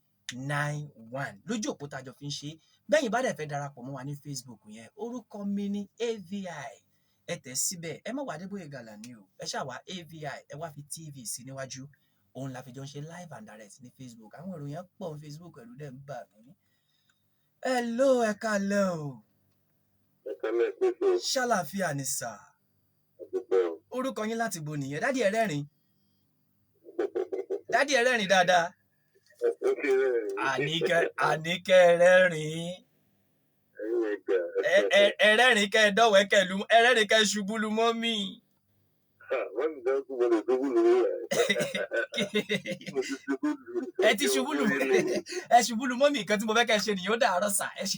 08162519991 lójú òpó tá a jọ fi ń ṣe. Bẹ́yìn bá dẹ̀ fẹ́ darapọ̀ mọ́ wa ní Facebook yẹn, orúkọ mi ní AVI, ẹ tẹ̀ síbẹ̀. Ẹ má wá Adébóyè Gàlàní o, ẹ ṣáà wá AVI, ẹ wá fi TV sí níwájú. Òun la fi jọ ń ṣe live and direct ní Facebook. Àwọn èrò yẹn pọ̀ ní Facebook, ẹ̀rù dẹ̀ ń bà mí. Hello, ẹ kálẹ́ o. Ẹ kálẹ̀ pèsè. Ṣàlàáfíà ni sà? Àdúpẹ́ o. Orúkọ yín láti bo nìyẹn? Daddy, ẹ rẹ́rìn. Daddy, ẹ rẹ́rìn dáadáa. Ó ti rẹ̀. Àníkẹ́, àníkẹ́ rẹ́rìn. Ẹ̀yin ẹ̀gà. Ẹ rẹ́rìn kẹ́ ẹ dọ̀wẹ́kẹ̀ lu, ẹ rẹ́rìn kẹ́ ẹ ṣubú lu mọ́mì. Wọ́n ti dá kú bọ́lẹ̀ tó wúlò rẹ̀. Mo ti ṣubú lù. Ẹ ti ṣubú lu, ẹ ṣubú lu mọ́mì. Nǹkan tí mo fẹ́ kẹ́ ẹ ṣe nìyẹn. Ó dàárọ̀ sà, ẹ ṣe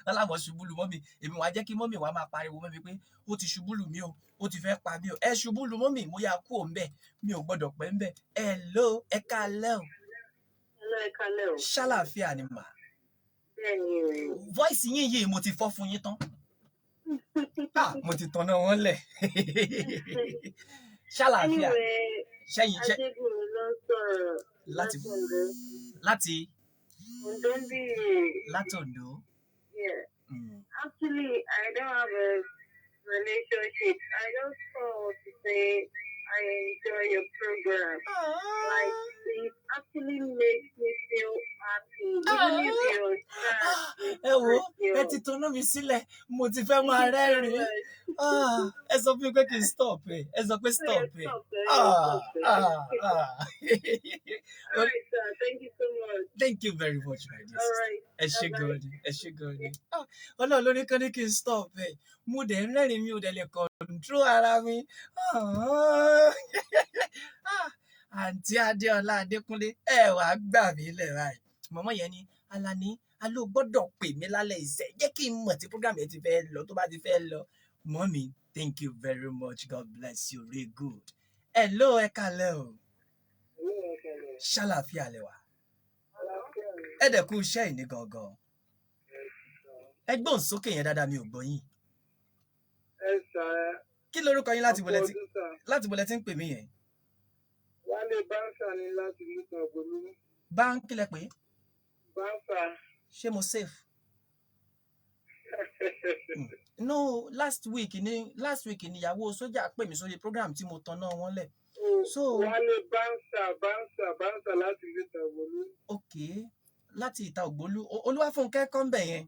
wọn làwọn ṣubú lu mọ́mì. Èmi wàá jẹ́ kí mọ́mì wàá máa pariwo mọ́mì pé ó ti ṣubú lù mí o, ó ti fẹ́ pa mí o. Ẹ ṣubú lu mọ́mì, mo yà kú òun bẹ́ẹ̀, mi ò gbọ́dọ̀ pẹ́ ń bẹ́ẹ̀. Ẹ ló ẹ káalẹ́ o. Hello, ẹ kálẹ́ o. Ṣàlàáfíà ni mà? Bẹ́ẹ̀ ni o. Voice yín yìí, mo ti fọ́ fún yín tán. Ah, mo ti tanná wọn lẹ̀. Ṣàlàáfíà? Anyway, ṣẹ́yìn ṣẹ́ Adégúnmi ló ń sọ̀rọ̀ láti láti Oǹdó. Láti Oǹdó ń bí. Láti Oǹdó. Yeah. Actually, I don't have a relationship. I just called to say I enjoy your program. Like, it actually makes me feel happy. Even if you're sad, Ẹ wo, ẹ ti tanná mi sílẹ̀, mo ti fẹ́ máa rẹ́rìn-ín. Ah, ẹ sọ fún mi pé kí n stop ẹ, ẹ sọ pé stop ẹ. Ah, ah, ah. All right, sir. Thank you so much. Thank you very much, my dear All sister. right. Ẹ ṣé Bye-bye. gan ni, ẹ ṣé gan ni. Ah, Ọlọ́run ló ní kán ní kí n stop ẹ. Mo dẹ̀ ń rẹ́rìn, mi ò dẹ̀ lè control ara mi. Ah, ah, Àǹtí Adéọlá Adékúnlé, ẹ wàá gbà mí lẹ̀ báyìí. Mọ̀mọ́ yẹn ni, "Alani, alo gbọ́dọ̀ pè mí lálẹ́ ìṣẹ́. Jẹ́ kí n mọ̀ tí program yẹn ti fẹ́ lọ, tó bá ti fẹ́ lọ." Mọ́mí, thank you very much. God bless you. Real good. Hello, ẹ kálẹ́ o. Hello, Ṣàlàáfíà lẹ wà? Àlàáfíà ni. Ẹ dẹ̀ kú iṣẹ́ ìní gangan. Ẹ gbóhùn sókè yẹn dáadáa, mi ò gbọ́ yín. Ẹ sà. Kí lorúkọ yín, láti Ọkọ bolẹ tí ọdún sà. láti bolẹ tí ń pè mí yẹn? Wálé Bánsà ni láti Lútọ̀ Ògbólú. Báńkì lẹ pé? Bánsà. Ṣé mo safe? No, last week ni ìyàwó sójà pè mí sórí program tí mo tanná wọn lẹ̀. So Wálé Bánsà, Bánsà, Bánsà láti Lútọ̀ Ògbólú. Ok, láti ìta Ògbólú. Olúwafúnkẹ́ kọ́ ń bẹ̀ yẹn?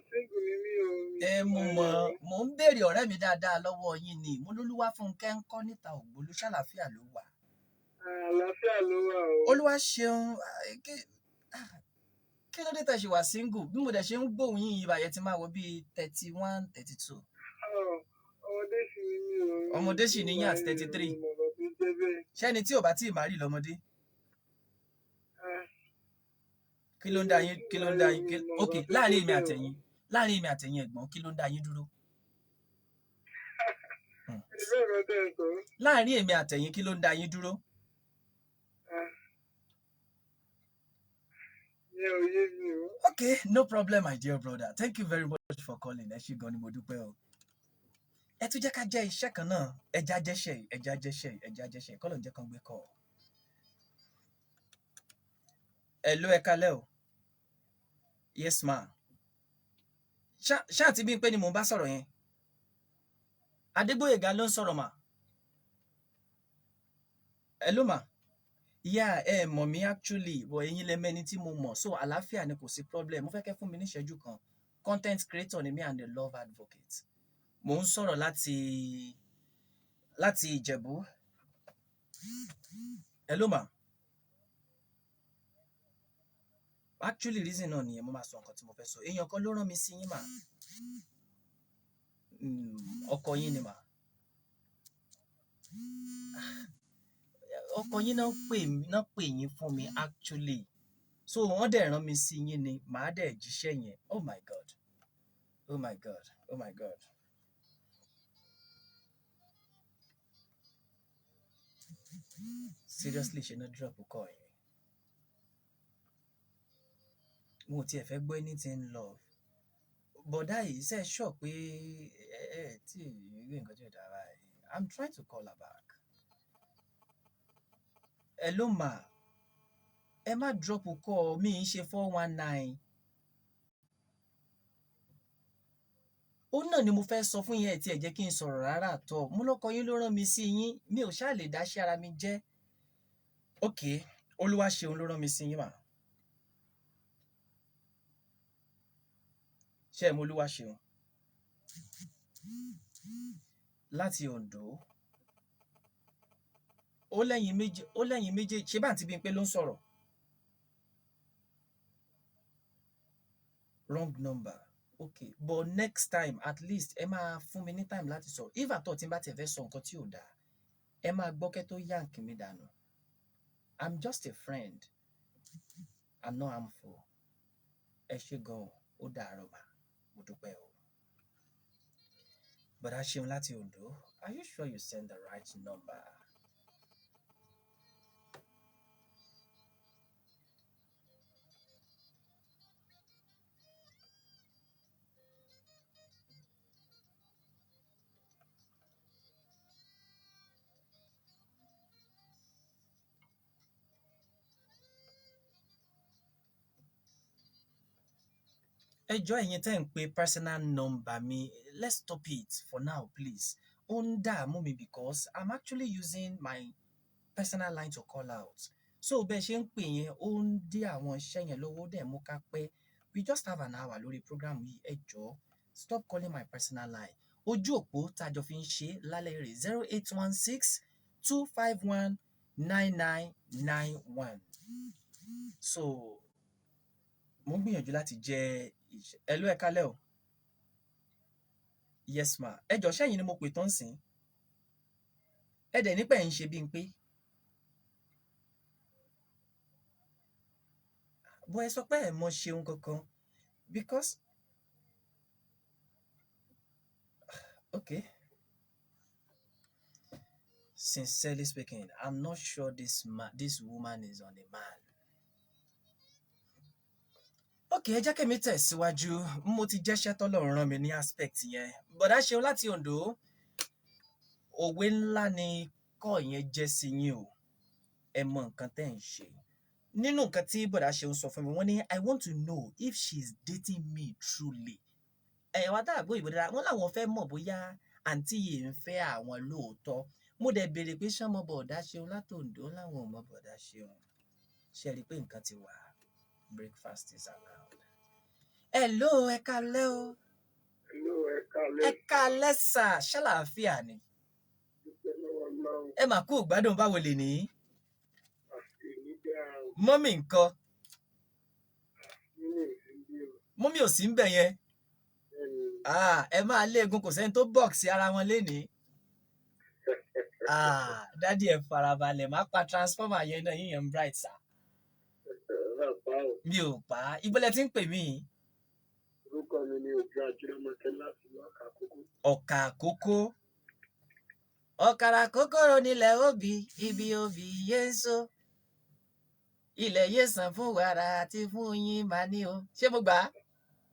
Single ni mí o. Mi Ẹ ò mo marry mọ̀ o. mò ń béèrè ọ̀rẹ́ mi dáadáa lọ́wọ́ yín ni. Mo lólúwafúnkẹ́ ń kọ́ níta Ògbólú, ṣàlàáfíà ló wà? Àlàáfíà ló wà o. Olúwa ṣeun. Kí ló dé tẹ̀ ṣe wà single? Bí mo dẹ̀ ṣe ń gbóhùn yín yìí báyẹn, ti máa wọ bíi 31, 32. Ọmọdé sì ni mí o. Mi ò Ọmọdé sì tí ni yín àti marry thirty o. three Mi ò mọ̀ nǹkan tó ń jẹ́ bẹ́ẹ̀. Ṣẹ́ni tí ò bá tí ì marry lọ́mọdé? Ah, Kí ló ń mi dá ò yín? tí Kí ló ń marry dá o. yín? Mi ò mọ̀ Ok, nǹkan tó ń láàrin jẹ́ èmi bẹ́ẹ̀ o. àtẹ̀yìn, láàrin èmi àtẹ̀yìn, ẹ̀gbọ́n, kí ló ń dá yín dúró? Ìbéèrè kan tẹ̀ ẹ sọ. Láàrin èmi àtẹ̀yìn, kí ló ń dá yín dúró? Ah, ìyẹn ò yé mi o. Okay, no problem, my dear brother. Thank you very much for calling. Ẹ ṣé gan ni, mo dúpẹ́ o. Ẹ tún jẹ́ ká jẹ́ iṣẹ́ kan náà. Ẹja jẹ́ṣẹ̀ yìí, ẹja jẹ́ṣẹ̀ yìí, ẹja jẹ́ṣẹ̀ yìí. Kọ́lọ̀ ń jẹ́ kan gbé kọ́ ọ. Hello, ẹ kalẹ́ o. Yes ma. Ṣáà tí bí n pé ni mò ń bá sọ̀rọ̀ yẹn. Adégbóyèga ló ń sọ̀rọ̀ mà. Hello ma. Yeah, ẹ mọ̀ mí actually, but ẹ̀yin lẹ mẹ́ni tí mo mọ̀. So àlàáfíà ni, kò sí problem. Mo fẹ́ kẹ́ fún mi ní ìṣẹ́jú kan. Content creator ni mí and a love advocate. Mò ń sọ̀rọ̀ láti Ìjẹ̀bú. Hello ma. Actually, reason náà nìyẹn, mo máa sọ nǹkan tí mo fẹ́ sọ. Èèyàn kan ló rán mi sí yín mà. Ọkọ yín ni mà. Ọkọ yín náà pè mí, náà pè yín fún mi actually. So wọ́n dẹ̀ rán mi sí yín ni, màá dẹ̀ jíṣẹ́ yẹn. Oh my God. Oh my God. Oh my God. Seriously, ṣe náà drop call yẹn. Mo ò tiẹ̀ fẹ́ gbọ́ anything love. Bọ̀dá yìí ṣe sure pé ẹ tí ì rí nǹkan tí ò dára báyìí? I'm trying to call her back. Hello ma. Ẹ má drop call mi, ń ṣe 419. Ó náà ni mo fẹ́ sọ fún yín, ẹ̀ tí ẹ jẹ́ kí n sọ̀rọ̀ rárá tọ̀. Mo lọ́kọ yín ló rán mi sí yín. Mi ò ṣáà lè dá sí ara mi jẹ́. Okay, Olúwaṣeun ló rán mi sí yín mà. Ṣé ẹ mọ Olúwaṣeun? Láti Oǹdó. Ó lẹ́yìn méjì, ṣé bá àǹtí Bímpé ló ń sọ̀rọ̀? Wrong number. Okay, but next time at least ẹ máa fún mi ní time láti sọ̀rọ̀. If at all tí n bá tiẹ̀ fẹ́ sọ nǹkan tí ò dáa, ẹ máa gbọ́ kẹ́ tó yank mi dànù. I'm just a friend. I'm not harmful. Ẹ ṣé gan-an, ó dàárọ̀ mà, mo dúpẹ́ o. Bọ̀dá Ṣeun láti Oǹdó, are you sure you send the right number? Ẹ jọ̀ọ́, ẹ̀yin tẹ́ ń pe personal number mi, let's stop it for now, please. Ó ń dààmú mi because I'm actually using my personal line to call out. So bẹ́ẹ̀ ṣe ń pè yẹn, ó ń dí àwọn iṣẹ́ yẹn lọ́wọ́, ó dẹ̀ mú ká pẹ́. We just have an hour lórí program yìí. Ẹ jọ̀ọ́, stop calling my personal line. Ojú òpó tá a jọ fi ń ṣe lálẹ́ rè 08162519991. So mo ń gbìyànjú láti jẹ́ iṣẹ́. Hello, ẹ kálẹ́ o. Yes ma. Ẹ jọ̀ọ́, ṣẹ́yìn ni mo pè tán sìn? Ẹ dẹ̀ nípa ẹ̀ ń ṣe bí n pé. Bọ́ ẹ sọ pé ẹ mọ ṣeun kankan because, okay. Sincerely speaking, I'm not sure this woman is on a man. Okay, ẹ jẹ́ kẹ́mi tẹ̀síwájú. Mo ti jẹ́ṣẹ́ tọ́lọ́run rán mi ní aspect yẹn. Bọ̀dá Ṣeun láti Oǹdó, òwe ńlá ni kọ́ yẹn jẹ́ sí yín o. Ẹ mọ nǹkan tẹ́ ń ṣe. Nínú nǹkan tí Bọ̀dá Ṣeun sọ fún mi, wọ́n ní, "I want to know if she's dating me truly." Ẹ̀yàn wa tá àgbo ìbò dára, wọ́n láwọn fẹ́ mọ̀ bóyá àǹtí yìí ń fẹ́ àwọn lóòótọ́. Mo dẹ̀ béèrè pé ṣé ọmọ Bọ̀dá Ṣeun látòǹdó, láwọn ò mọ Bọ̀dá Ṣeun. Ṣé ẹ rí i pé nǹkan ti wà? Breakfast is allowed. Hello, ẹ káalẹ́ o. Hello, ẹ káalẹ́. Ẹ káalẹ́ sà, ṣàlàáfíà ni? Dúpẹ́ lọ́wọ́ Ọlọ́run. Ẹ mà kú ìgbádùn, báwo lè ní? Èmi dáa o. Mummy ńkọ́? Nínú ìsinmi o. Mummy ò sí ń bẹ̀ yẹn. Bẹ́ẹ̀ni. Ah, ẹ máa léegun, kò sẹ́ni tó box ara wọn lénìí. Ah, daddy, ẹ farabalẹ̀, má pa transformer yẹn náà, yíyan bright sà. Ọ̀rọ̀ àpá o. Mi ò pa á. Ibo lẹ ti ń pè mí? Orúkọ mi ni Òjó Ajírámọkẹ́ láti ìlú Àkàkókó. Ọ̀kà àkókó. Ọ̀kàrà kòkòrò nílẹ̀ òbí, ibi òbí yé ń so. Ilẹ̀ yé sàn fún wàrà àti fún oyin màá ní o. Ṣé mo gbà á?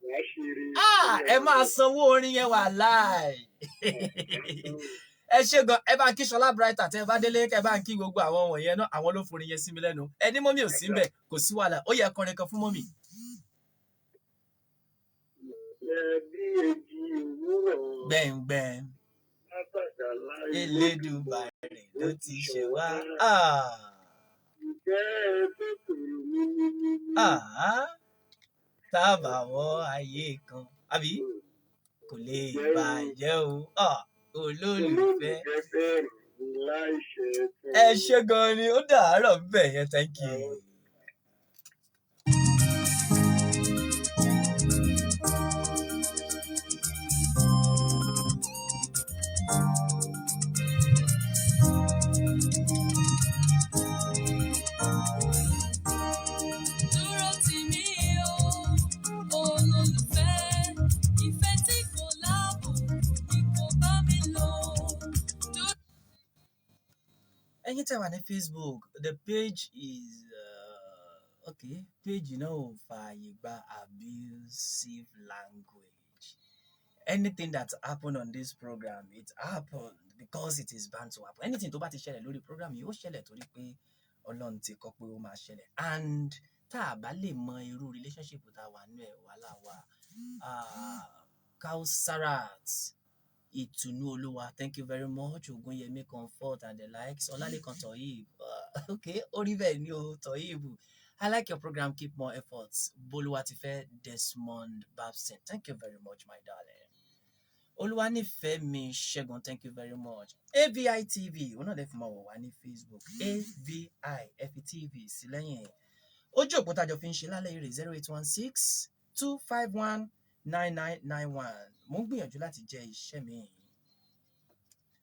Wàá ṣe eré. Ah, ẹ máa sanwó orin yẹn wà láì. Ẹ ṣé gan, ẹ bá ń kí Ṣọlá Bright àti ẹ bá délé, kẹ bá ń kí gbogbo àwọn wọ̀nyẹn náà, àwọn ló forin yẹn sí mi lẹ́nu. Ẹ ní mummy ò sí ńbẹ̀, kò sí wàhálà. Ó yẹ kọrin kan fún mummy. Ẹ bí èjì òwúrọ̀. Gbẹ̀ngbẹ̀n. Látàgbàlá Elédùmarè ló ti ṣe wá. Ah. Ìjẹ́ ẹ tó tòrò mí ní ní ní. Ah. Tábà wọ ayé kan. Àbí? Kò lè bàjẹ́ o. Ah, olólùfẹ́. Olólùfẹ́ fẹ́ràn mi láìṣẹ̀ tán. Ẹ ṣé gan ni, ó dàárọ̀ bẹ́ẹ̀ yẹn, thank you. Dúró tì mí o, olólùfẹ́, ìfẹ́ tí kò láàbò ni kò bá mi lò. Dúró Ẹ̀yin tẹ́ wà ní Facebook, the page is okay, page náà ò fààyè gba abusive language. Anything that happened on this program, it happened because it is bound to happen. Anything tó bá ti ṣẹlẹ̀ lórí program yìí, ó ṣẹlẹ̀ torí pé Ọlọ́run ti kọ pé ó máa ṣẹlẹ̀. And tá a bá lè mọ irú relationship tá a wà nínú ẹ̀, wàhálà wà. Kausarat Ìtùnú Olúwa, thank you very much. Ogunyemi Comfort and the likes. Ọlálékan Toyib, okay, orí bẹ́ẹ̀ ni o, Toyib. I like your program, keep more efforts. Boluwatife Desmond Babson, thank you very much, my darling. Olúwanífẹ̀mí Ṣẹ́gun, thank you very much. AVI TV, òun náà lè fi máa wọ̀ wá ní Facebook. AVI FTV sí lẹ́yìn. Ojú òpó tájọ fi ń ṣe lálẹ́ yìí rè 08162519991. Mo ń gbìyànjú láti jẹ́ iṣẹ́ mi.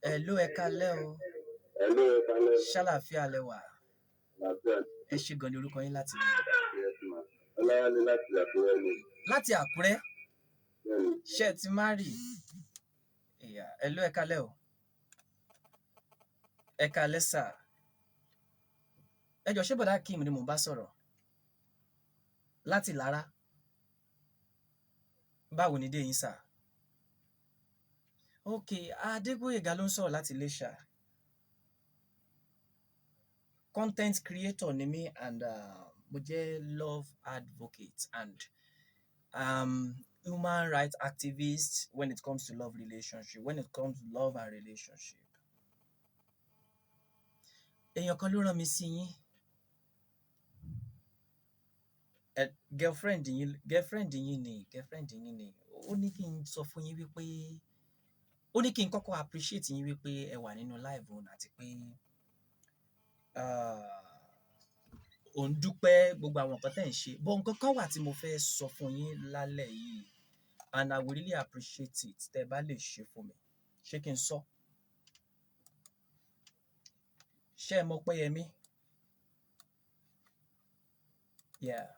Hello, ẹ káalẹ́ o. Hello, ẹ káalẹ́. Ṣàlàáfíà lẹ wà? Àlàáfíà. Ẹ ṣé gan ni, orúkọ yín láti rí? Yes, ma. Ọláwálé láti Àkúrẹ́ ni. Láti Àkúrẹ́? Bẹ́ẹ̀ni. Ṣé ẹ ti marry? Ìyá, hello, ẹ káalẹ́ o. Ẹ káalẹ́ sà. Ẹ jọ̀ọ́, ṣé Bọ̀dá Akeem ni mò ń bá sọ̀rọ̀? Láti Ìlara. Báwo ni dé yín sà? Ok, Adégbóyèga ló ń sọ̀rọ̀ láti Iléṣà. Content creator ni mí and mo jẹ́ love advocate and human rights activist when it comes to love relationship, when it comes to love and relationship. Èèyàn kan ló rán mi sí yín. Ẹ girlfriend yín, girlfriend yín ni, girlfriend yín ni. Ó ní kí n sọ fún yín wípé ó ní kí n kọ́kọ́ appreciate yín wípé ẹ wà nínú live òun àti pé òun dúpẹ́ gbogbo àwọn nǹkan tẹ́ ń ṣe. But nǹkan kan wà tí mo fẹ́ sọ fún yín lálẹ́ yìí and I will really appreciate it tẹ́ ẹ bá lè ṣe fún mi. Ṣé kí n sọ? Ṣé ẹ mọ̀ Ọpẹ́yẹmí? Yeah.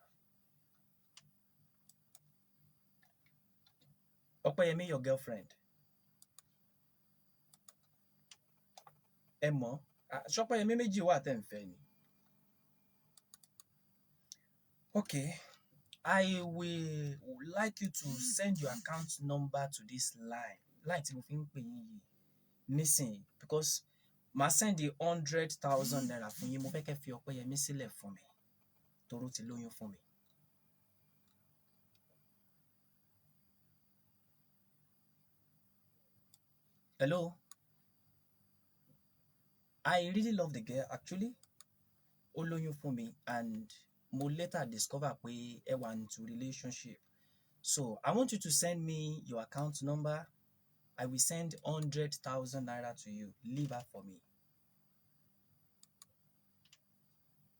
Ọpẹ́yẹmí, your girlfriend. Ẹ mọ̀, ṣọpẹ́yẹmí méjì wà tẹ́ ń fẹ́ ni. Okay, I will like you to send your account number to this line. Line tí mo fi ń pè yín yìí nísìnyí, because màá send the ₦100,000 fún yín. Mo fẹ́ kẹ́ fi Ọpẹ́yẹmí sílẹ̀ fún mi toró ti lóyún fún mi. Hello? I really love the girl, actually. Ó lóyún fún mi and mo later discover pé ẹ wà into relationship. So I want you to send me your account number. I will send ₦100,000 to you. Leave her for me.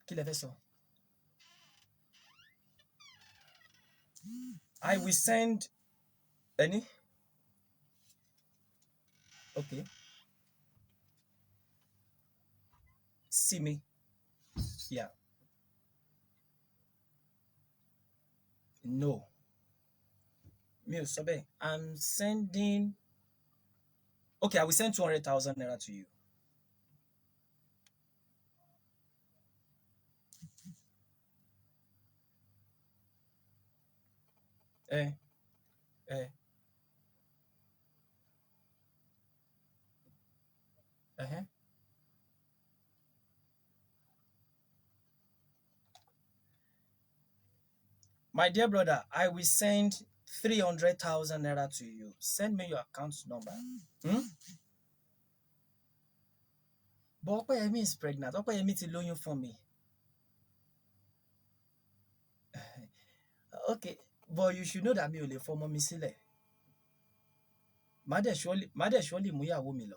Kí lẹ fẹ́ sọ? I will send any? Okay. See me. Yeah. No. Mi ò sọ bẹ́ẹ̀. I'm sending. Okay, I will send ₦200,000 to you. Eh, eh, uh-huh. My dear brother, I will send ₦300,000 to you. Send me your account number. Hmm? But Opeyemi is pregnant. Opeyemi ti lóyún fún mi. Okay, but you should know that mi ò lè fọmọ mi sílẹ̀. Má dẹ̀ surely mú ìyàwó mi lọ.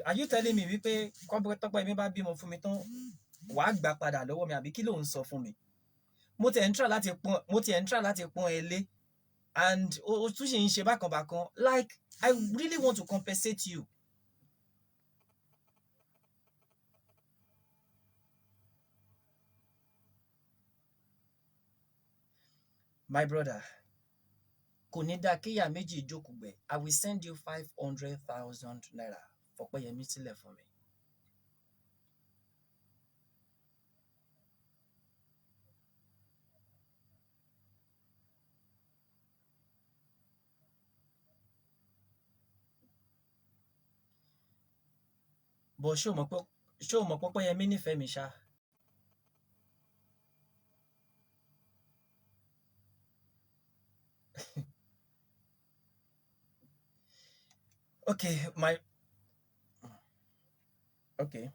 Are you telling me wípé Tọ́pẹ́yẹmí bá bímọ fún mi tán, wàá gbà padà lọ́wọ́ mi, àbí kí ló ń sọ fún mi? Mo tiẹ̀ ń try láti pọ́n ẹ lé and o tún ṣì ń ṣe bákan bákan. Like, I really want to compensate you. My brother, kò ní dáa kíyà méjì jókòó gbẹ. I will send you ₦500,000. Fọpẹ́yẹmí sílẹ̀ fún mi. But ṣé o mọ̀ pé Ọpẹ́yẹmí nífẹ̀ẹ́ mi ṣá? Okay, my okay.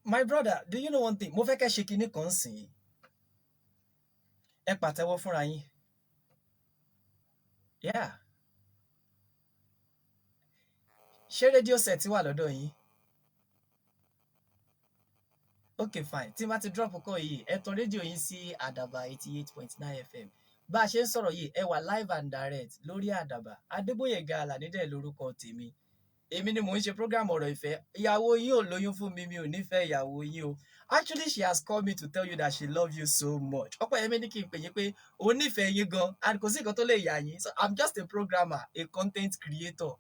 My brother, do you know one thing? Mo fẹ́ kẹ́ ṣe kinní kan sìn. Ẹ pàtẹ́wọ́ fúnra yín. Yeah. Ṣé rédíò set wà lọ́dọ̀ yín? Okay, fine. Tí n bá ti drop call yìí, ẹ tan rédíò yín sí Àdàbà 88.9 FM. Bá a ṣe ń sọ̀rọ̀ yìí, ẹ wà live and direct lórí Àdàbà. Adégbóyèga Àlàní dẹ̀ lórúkọ tèmi. Èmi ni mò ń ṣe program ọ̀rọ̀ ìfẹ́. Ìyàwó yín ò lóyún fún mi, mi ò nífẹ̀ẹ́ ìyàwó yín o. Actually, she has called me to tell you that she loves you so much. Ọpẹ́yẹmí ní kí n pè yín pé òun nífẹ̀ẹ́ yín gan and kò sí nǹkan tó lè yà yín. So I'm just a programmer, a content creator.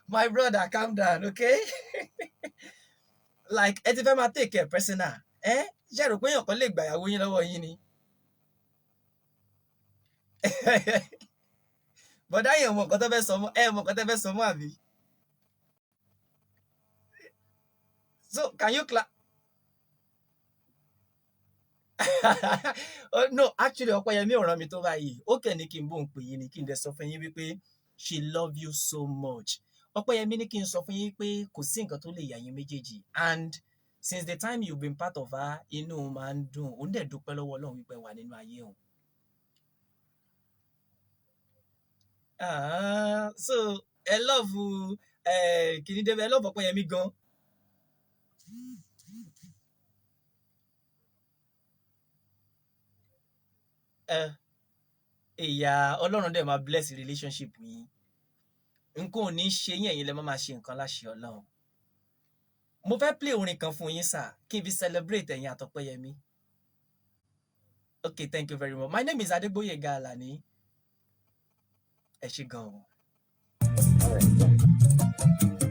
My brother, calm down, okay? Like, ẹ ti fẹ́ máa take care personal. Ẹ ṣe rò pé èèyàn kan lè gbà ìyàwó yín lọ́wọ́ yín ni? Bọ̀dá yẹn mọ nǹkan tó fẹ́ sọ mọ́, ẹ mọ nǹkan tó fẹ́ sọ mọ́ àbí? So, can you clap? Oh, no, actually, Ọpẹ́yẹmí ò rán mi tó báyìí. Ó kẹ̀ ní kí n bóun pè yín ni kí n dẹ̀ sọ fún yín wípé she love you so much. Ọpẹ́yẹmí ní kí n sọ fún yín pé kò sí nǹkan tó lè yà yín méjèèjì, and since the time you've been part of her, inú òun máa ń dùn. Òun dẹ̀ dúpẹ́ lọ́wọ́ Ọlọ́run wípé wà nínú ayé òun. Ah, so ẹ love kìíní débẹ̀, ẹ love Ọpẹ́yẹmí gan. Ẹ ìyá Ọlọ́run dẹ̀ máa bless relationship yín. Nǹkan ò ní ṣe yín, ẹ̀yin lẹ má máa ṣe nǹkan láṣẹ Ọlọ́run. Mo fẹ́ play orin kan fún yín sà, kí n fi celebrate ẹ̀yin àtọpẹ́yẹmí. Okay, thank you very much. My name is Adegboyega Alani. Ẹ ṣé gan-an. All right. Bye.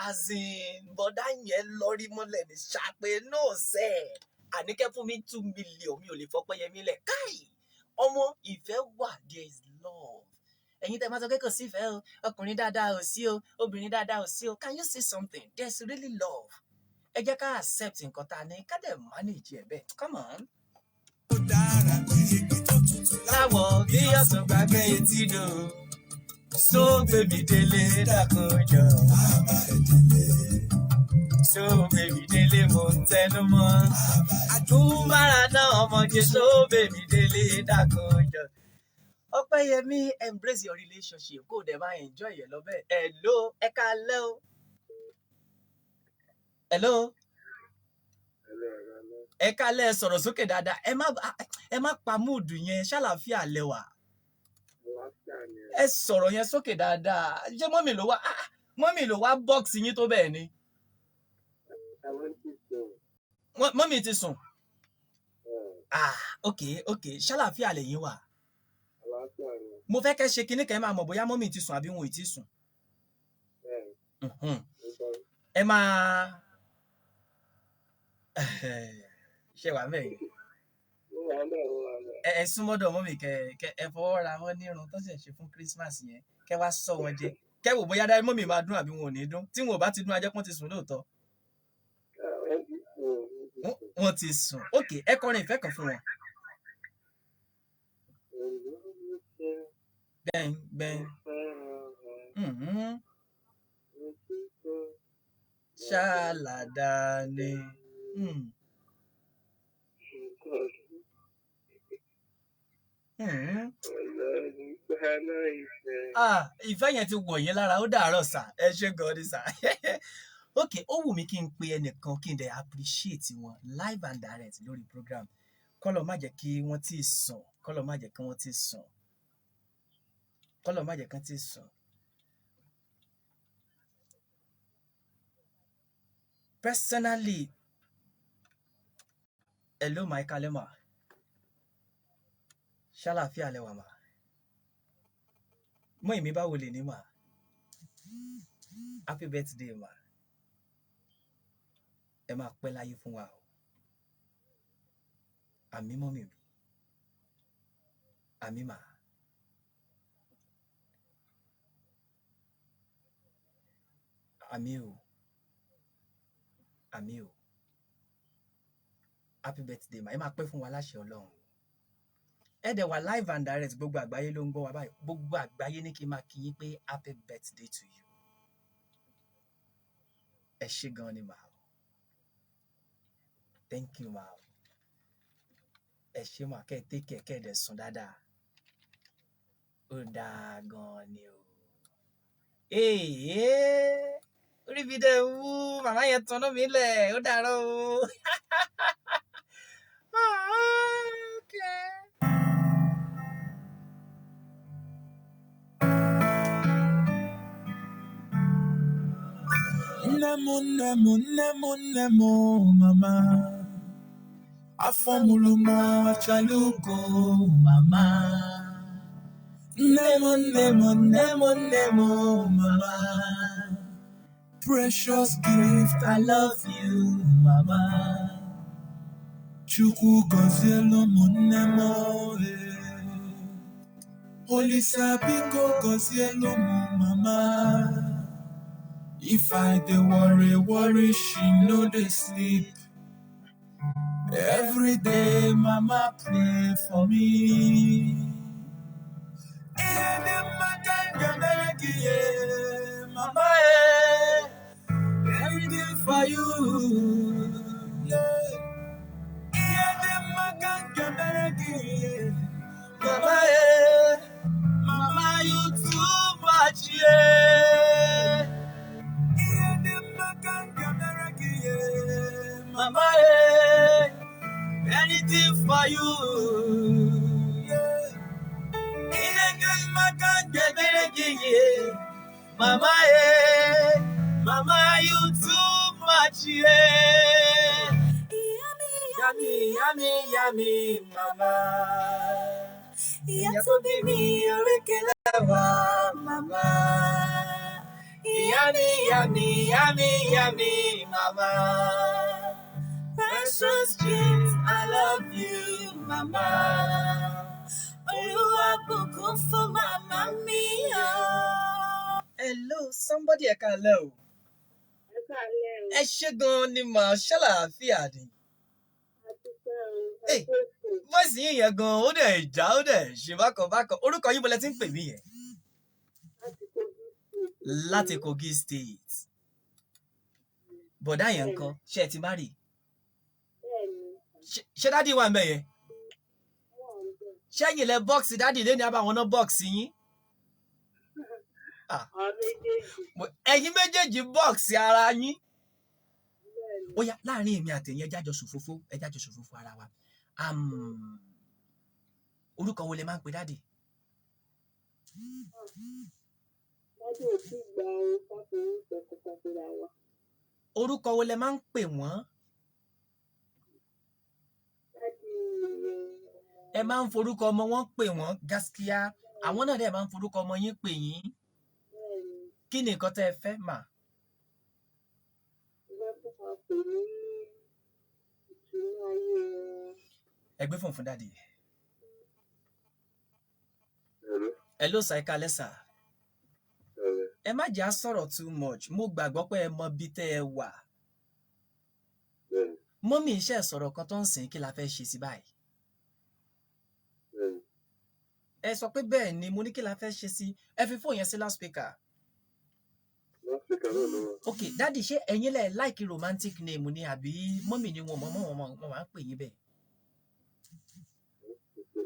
As in, bọ̀dá yẹn lọ́rí mọ́lẹ̀ ní ṣàpè náà sẹ́ ẹ̀. Àníkẹ́ fún mi 2 million, mi ò lè fọpẹ́yẹmí lẹ̀. Káì! Ọmọ ìfẹ́ wà, there is love. Ẹ̀yin tẹ́ máa sọ pé kò sí ìfẹ́ o, ọkùnrin dáadáa ò sí o, obìnrin dáadáa ò sí o. Can you see something? There is really love. Ẹ jẹ́ ká accept nǹkan tá a ní, ká dẹ̀ manage ẹ̀ bẹ́ẹ̀. Come on. Ó dára bí igi tó tutù Láwọ̀ bí ọ̀sán gbàgbé etí dò, só gbèmí délé dákunjọ. Bàbá ẹ̀ délé. Só gbèmí délé, mo ń tẹnu mọ́. Àdúmàrà náà ọmọge, só gbèmí délé dákunjọ. Ọpẹ́yẹmí, embrace your relationship, kó o dẹ̀ máa enjoy ẹ̀ lọ bẹ́ẹ̀. Hello, ẹ káalẹ́ o. Hello. Hello, hello. Ẹ káalẹ́, ẹ sọ̀rọ̀ sókè dáadáa. Ẹ má pa mood yẹn, ṣàlàáfíà lẹ́wà. Àlàáfíà ni. Ẹ sọ̀rọ̀ yẹn sókè dáadáa. Ṣé mummy ló wá, ah, mummy ló wá box yín tó bẹ́ẹ̀ ni? Àwọn tí sùn. Mummy ti sùn. Ah, ok, ṣàlàáfíà lẹ́yìn wà? Àlàáfíà ni. Mo fẹ́ kẹ́ ṣe kinní kan, ẹ máa mọ̀ bóyá mummy ti sùn àbí wọn ò tí sùn. Bẹ́ẹ̀ mo gbọ́. Ẹ máa ṣe wà mẹ́rin. Mo wà ńbẹ̀, mo wà ńbẹ̀. Ẹ súnmọ́dọ̀ mummy, kẹ ẹ fọwọ́ ra wọn nírun tó ṣẹ̀ ṣe fún Christmas yẹn, kẹ wá sọ wọn jẹ. Kẹ wò bóyá dáa mummy máa dún àbí wọn ò ní dún. Tí wọn ò bá ti dún, a jẹ́ pọ́n ti sùn lóòótọ́. Wọ́n ti sùn, wọ́n ti sùn. Wọ́n ti sùn. Ok, ẹ kọrin ìfẹ́ kan fún wọn. Olólùfẹ́, Gbẹ̀ng mo gbẹ̀ng. fẹ́ràn rẹ. Òtítọ́ Ṣáàlàdà ni. Nǹkan Ọlọ́run gbaná ìfẹ́. Ah, ìfẹ́ yẹn ti wọ̀ yín lára, ó dàárọ̀ sà, ẹ ṣé gan ni sà. Ok, ó wù mí kí n pe ẹnìkan, kí n dẹ̀ appreciate wọn live and direct lórí program. Kọ́lọ̀ má jẹ́ kí wọ́n tí ì sùn, kọ́lọ̀ má jẹ́ kí wọ́n tí ì sùn, kọ́lọ̀ má jẹ́ kí wọ́n tí ì sùn. Personally, hello, my kalema. Ṣàlàáfíà lẹwà mà? Mọ́ èmi, báwo lè ní mà? Happy birthday mà. Ẹ máa pẹ́ láyé fún wa o. Àmín mummy mi. Àmín mà. Àmín o. Àmín o. Happy birthday mà. Ẹ máa pẹ́ fún wa láṣẹ Ọlọ́run. Ẹ dẹ̀ wà live and direct, gbogbo àgbáyé ló ń gbọ́ wa báyìí. Gbogbo àgbáyé ní kí n máa kí yín pé happy birthday to you. Ẹ ṣé gan ni mà. Thank you mà. Ẹ ṣé mà, kẹ́ ẹ take care, kẹ́ ẹ dẹ̀ sùn dáadáa. Ó dáa gan ni o. Èèyàn orí mi dẹ̀ wú, màmá yẹn tanná mi lẹ̀, ó dàárọ̀ o. Okay. Nne m, nne m, nne m, nne m, mama. Afọ mụrụ m achala ugo, mama. Nne m, nne m, nne m, nne m, mama. Precious gift, I love you, mama. Chukwu gọzielu m nne m, eh. Olisa biko gọzielu m mama. If I dey worry, worry, she no dey sleep. Every day, mama pray for me. Ihe dị mma ka m ga-emere gị, eh, mama, eh. Everything for you. Yeah. Ihe dị mma ka m ga-emere gị, eh, Mama, eh. Mama, you too much, yeah. Ihe dị mma ka m ga-emere gị, eh. anything for you. Yeah. Mama, eh, mama, you too much, yeah. Yummy, yummy, yummy, mama. Ìyá tó bí mi orékè lẹ́wà, mama. Yummy, yummy, yummy, yummy, mama. Precious gift, I love you, mama. Olúwa bùkún fún màmá mi o. Hello, somebody, ẹ káalẹ́ o. Ẹ káalẹ́ o. Ẹ ṣé gan-an ni mà, ṣàlàáfíà ni? A dúpẹ́ o. Ẹ Hey, kú ètò. voice yín yẹn gan-an, ó dẹ̀ já, ó dẹ̀ ṣe bákan bákan. Orúkọ yín, bọ́lẹ̀ tí ń pè mí yẹn? Láti Kogi State. Láti Kogi State. Bọ̀dá yẹn ńkọ́? Ṣé ẹ ti marry? Bẹ́ẹ̀ni. Ṣé daddy wà ń bẹ̀ yẹn? Wọ́n ń bẹ̀. Ṣẹ́yìn lẹ box daddy lé ní abáwọn náà box yín? Ah, Àwọn méjèèjì. ẹ̀yin méjèèjì box ara yín. Bẹ́ẹ̀ni. Ó yá, láàrin èmi àtẹ̀yìn, ẹ jájọ ṣòfófó, ẹ jájọ ṣòfófó ara wa. Orúkọ wo lẹ máa ń pe daddy? Daddy ò tí gba o káfíń ìṣẹ̀kọ̀kan síra wa. Orúkọ wo lẹ máa ń pè wọ́n? Daddy. Ẹ máa ń forúkọ ọmọ wọn pè wọ́n gaskiya. Àwọn náà dẹ̀ máa ń forúkọ ọmọ yín pè yín. Bẹ́ẹ̀ni. Kí ni nǹkan tẹ́ ẹ fẹ́ mà? Mo fẹ́ kó máa pè mí ní ìtùnú ayé wọn. Ẹ gbé fóònù fún daddy. Hello. Hello sir, ẹ káalẹ́ sir. Hello. Ẹ má jẹ́ á sọ̀rọ̀ too much. Mo gbàgbọ́ pé ẹ mọ ibi tẹ́ ẹ wà. Bẹ́ẹ̀ni. Mummy iṣẹ́ sọ̀rọ̀ kan tó ń sìn, kí la fẹ́ ṣe sí báyìí? Bẹ́ẹ̀ni. Ẹ sọ pé bẹ́ẹ̀ ni. Mo ní kí la fẹ́ ṣe sí. Ẹ fi fóònù yẹn sí loudspeaker. Láfíríkà náà ló wà. Ok daddy, ṣé ẹ̀yin lẹ like romantic name ni, àbí mummy ni wọn mọ̀ mọ́ wọn wọn máa ń pè yín bẹ́ẹ̀?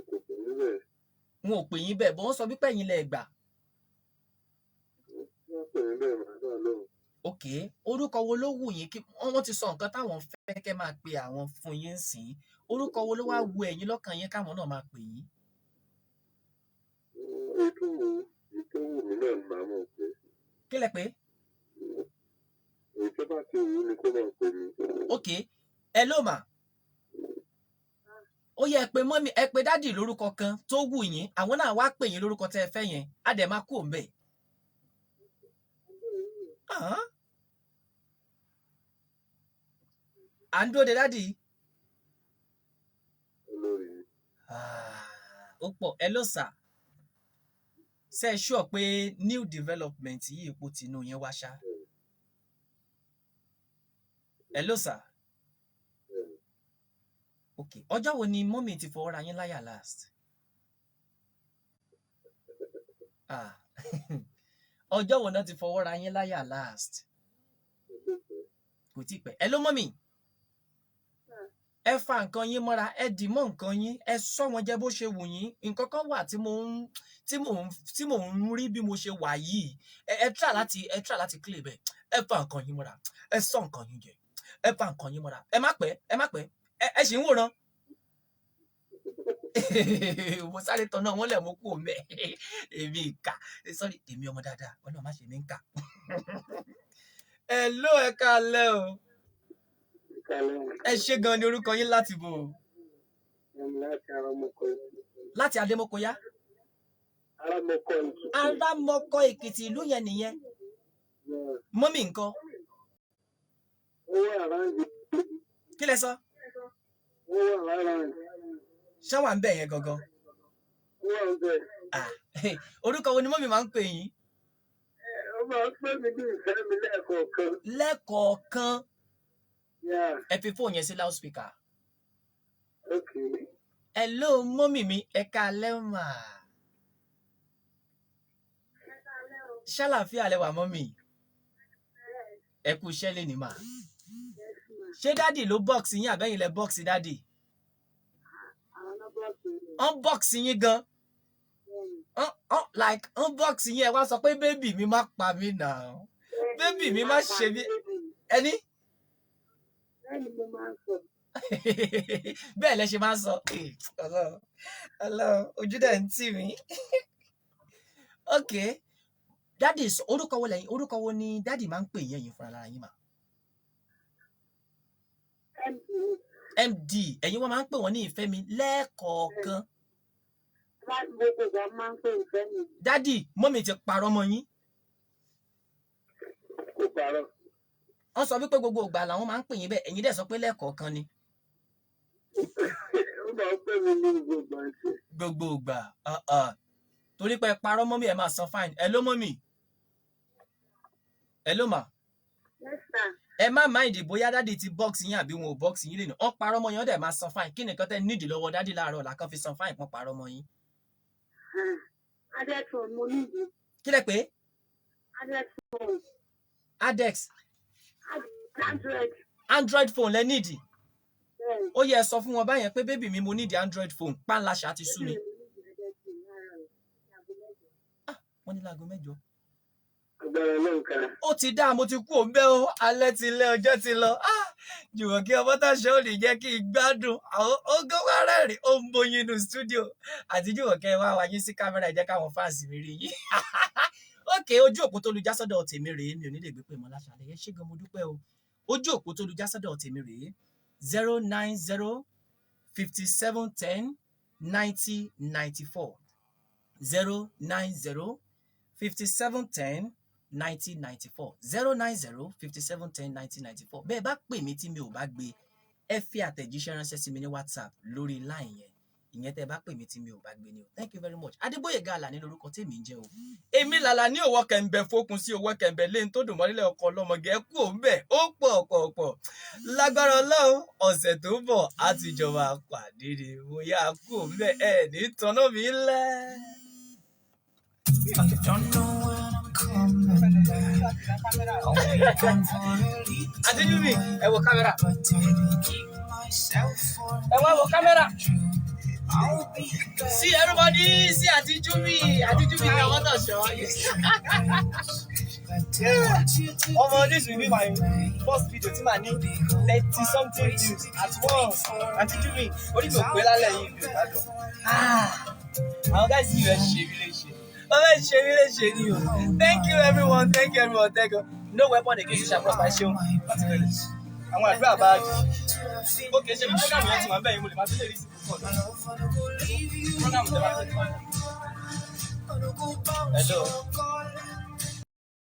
Kò pè mí bẹ́ẹ̀. Wọn ò pè yín bẹ́ẹ̀, bọ́ wọ́n sọ wípé ẹ̀yin lẹ gbà. Wọ́n pè mí bẹ́ẹ̀, màá dá lóhùn. Ok, orúkọ wo ló wù yín kí wọ́n ti sọ nǹkan táwọn fẹ́ kẹ́ máa pe àwọn fún yín sìn? Orúkọ wo ló wá wù ẹ̀yin lọ́kàn yín káwọn náà máa pè yín? Ètò wù mí náà ni màá mọ̀ pé. Kí lẹ pé? Èyí tó bá ti wù ú ni kó máa pè mí. Ok, ẹ ló mà ó yẹ ẹ pé mummy, ẹ pé daddy lórúkọ kan tó wù yín, àwọn náà wá pè yín lórúkọ tẹ́ ẹ fẹ́ yẹn, á dẹ̀ máa kú òun bẹ́ẹ̀. Ah. À ń dúró de daddy. Olórí mi. Ah, ó pọ̀. Ẹ ló sà, ṣe é sure pé new development yìí, ipò tinú yẹn wá ṣá? Ẹ ló sà. Bẹ́ẹ̀ni. Ok, ọjọ́ wo ni mummy ti fọwọ́ ra yín láyà last? Ah, ọjọ́ wo náà ti fọwọ́ ra yín láyà last? Kò tí pẹ́. Ẹ ló mummy, ẹ fa nǹkan yín mọ́ra, ẹ dì mọ́ nǹkan yín, ẹ sọ wọn jẹ bó ṣe wù yín. Nǹkan kan wà tí mò ń rí bí mo ṣe wà yìí. Ẹ try láti clear bẹ́ẹ̀. Ẹ fa nǹkan yín mọ́ra, ẹ sọ nǹkan yín jẹ, ẹ fa nǹkan yín mọ́ra. Ẹ má pẹ́, ẹ má pẹ́. Ẹ ṣì ń wòran. Mo sáré tán náà, wọ́n lẹ̀ mú kú mẹ́. Èmi ìkà, sorry, èmi ọmọ dáadáa, Ọlọ́run má ṣe mí ń kà. Ẹ ló, ẹ káalẹ́ o. Kálẹ̀. Ẹ ṣé gan ni. Orúkọ yín, láti bò? Ẹ̀mí láti Aramọkọ Èkìtì. Láti Adémọkọyá? Aramọkọ Èkìtì. Arámọkọ Èkìtì, ìlú yẹn nìyẹn? Yeah. Mummy ńkọ́? Ó wà around. Kí lẹ sọ? Ó wà around. Ṣé wà ń bẹ̀ yẹn gangan? Ó wà ń bẹ̀. Ah, orúkọ wo ni mummy máa ń pè yín? Ó máa ń pè mí ní ìfẹ́ mi lẹ́ẹ̀kọ̀ọ̀kan. Lẹ́ẹ̀kọ̀ọ̀kan? Yeah. Ẹ fi fóònù yẹn sí loudspeaker. Okay. Hello mummy mi, ẹ káalẹ́ mà. Ṣàlàáfíà lẹ wà mummy? Ẹ kú iṣẹ́ lé ní mà. Ṣé daddy ló box yín, àbẹ́yìn lẹ box daddy? Àwọn náà box mi. Wọ́n box yín gan? Bẹ́ẹ̀ni. Like wọ́n box yín, ẹ wá sọ pé baby mi má pa mí nà, baby mi má ṣe mí ẹni. Bẹ́ẹ̀ni, mo máa ń sọ. Bẹ́ẹ̀ lẹ ṣe máa ń sọ. Ọlọ́run, Ọlọ́run, ojú dẹ̀ ń tì mí. Ok, daddy, orúkọ wo lẹ́yìn, orúkọ wo ni daddy máa ń pè yín, ẹ̀yin fúnra lára yín mà? MD. MD. Ẹ̀yin wọ́n máa ń pè wọ́n ní ìfẹ́ mi lẹ́ẹ̀kọ̀ọ̀kan. Gbogbo ìgbà máa ń pè ìfẹ́ mi. Daddy, mummy ti parọ́ mọ́ yín. Kò parọ́. Wọ́n sọ wípé gbogbo ìgbà làwọn máa ń pè yín bẹ́ẹ̀, ẹ̀yin dẹ̀ sọ pé lẹ́ẹ̀kọ̀ọ̀kan ni. Ó máa ń pè mí ní gbogbo ìgbà tí. Gbogbo ìgbà. Torí pé ẹ parọ́ mummy, ẹ máa san fine. Hello mummy. Hello ma. Yes sir. Ẹ má mind bóyá daddy ti box yín àbí wọn ò box yín lè nù. Wọ́n parọ́ mọ́ yín, wọ́n dẹ̀ máa san fine. Kí nìkan tẹ́ nídìí lọ́wọ́ daddy láàárọ̀ ọ̀la kan fi san fine pọ́n parọ́ mọ́ yín? Adex phone mo nídìí. Kí lẹ pé? Adex phone. Adex. Android. Android phone lẹ nídìí. Bẹ́ẹ̀ni. Ó yẹ ẹ sọ fún wọn báyẹn pé baby mi, mo nídìí Android phone, pánláṣà ti sú mi. Wọ́n ní láago 8. Agbára Ọlọ́run kan. Ó ti dá, mo ti kú òun bẹ́ẹ̀ o, alẹ́ ti lẹ́, ọjọ́ ti lọ. Jùmọ̀kẹ́ Ọmọ́táṣọ́ ò ní jẹ́ kí n gbádùn àwọn ogún wárẹ̀rìn ó ń bóyin inú stúdíò. Àti Jùmọ̀kẹ́ wá wáyé sí kámẹ́rà, ẹ jẹ́ káwọn fáǹsì mi rí yín. Ok, ojú òpó tó lu jásọ́dọ̀ tèmi rèé, mi ò ní lè gbé pè mọ́ láṣálẹ́. Ẹ ṣé gan, mo dúpẹ́ o. Ojú òpó tó lu jásọ́dọ̀ tèmi rèé 090 57 10 90 94, 090 57 10 90 94, 090 57 10 90 94. Bẹ́ẹ̀ bá pè mí tí mi ò bá gbé, ẹ fi àtẹ̀jíṣẹ́ ránṣẹ́ sí mi ní WhatsApp lórí line yẹn. Ìyẹn tẹ́ ẹ bá pè mí tí mi ò bá gbé ni o. Thank you very much. Adébóyèga Àlàní lórúkọ tèmi ń jẹ́ o. Èmi làlà ní òwò kẹ̀ǹbẹ̀ fokùn sí òwò kẹ̀ǹbẹ̀ lẹ́yìn tó dùn mọ́lẹ̀ ọkọ̀ ọlọ́mọge ẹ kú òun bẹ̀ ó pọ̀ pọ̀ pọ̀. Lágbára Ọlọ́run, ọ̀sẹ̀ tó ń bọ̀ á ti jọba pàdé ni mo yá kú òun bẹ̀ ẹ̀ ní tanná mi lẹ́. I don't know when I'm coming back. I'll be gone for a little Adéjúmi, ẹ wo kámẹ́rà. but I will keep myself for Ẹ wá wo kámẹ́rà. you. I'll be back. Sí everybody, sí Àtijúmi, Àtijúmi ní àwọn tọ̀ṣọ́. But I want you to Ọmọ, this will be my first video tí màá ní 30 something views at once. Àtijúmi, orí mi ò pé lálẹ́ yìí, mi ò gbádùn. Àwọn guys yìí rẹ̀ ṣe mí léṣe. Wọ́n fẹ́ ṣe mí léṣe ni o. Thank you everyone, thank you everyone, thank you. No weapon against you shall prosper. Ṣeun. Láti bẹ̀rẹ̀. Àwọn àdúrà bá a jù. Ó kì í ṣe bí program yẹn ti wà bẹ́ẹ̀ yín, mo lè máa tún lè rí sí púpọ̀ lọ. Program tẹ́ bá tẹ̀lé wá. Hello.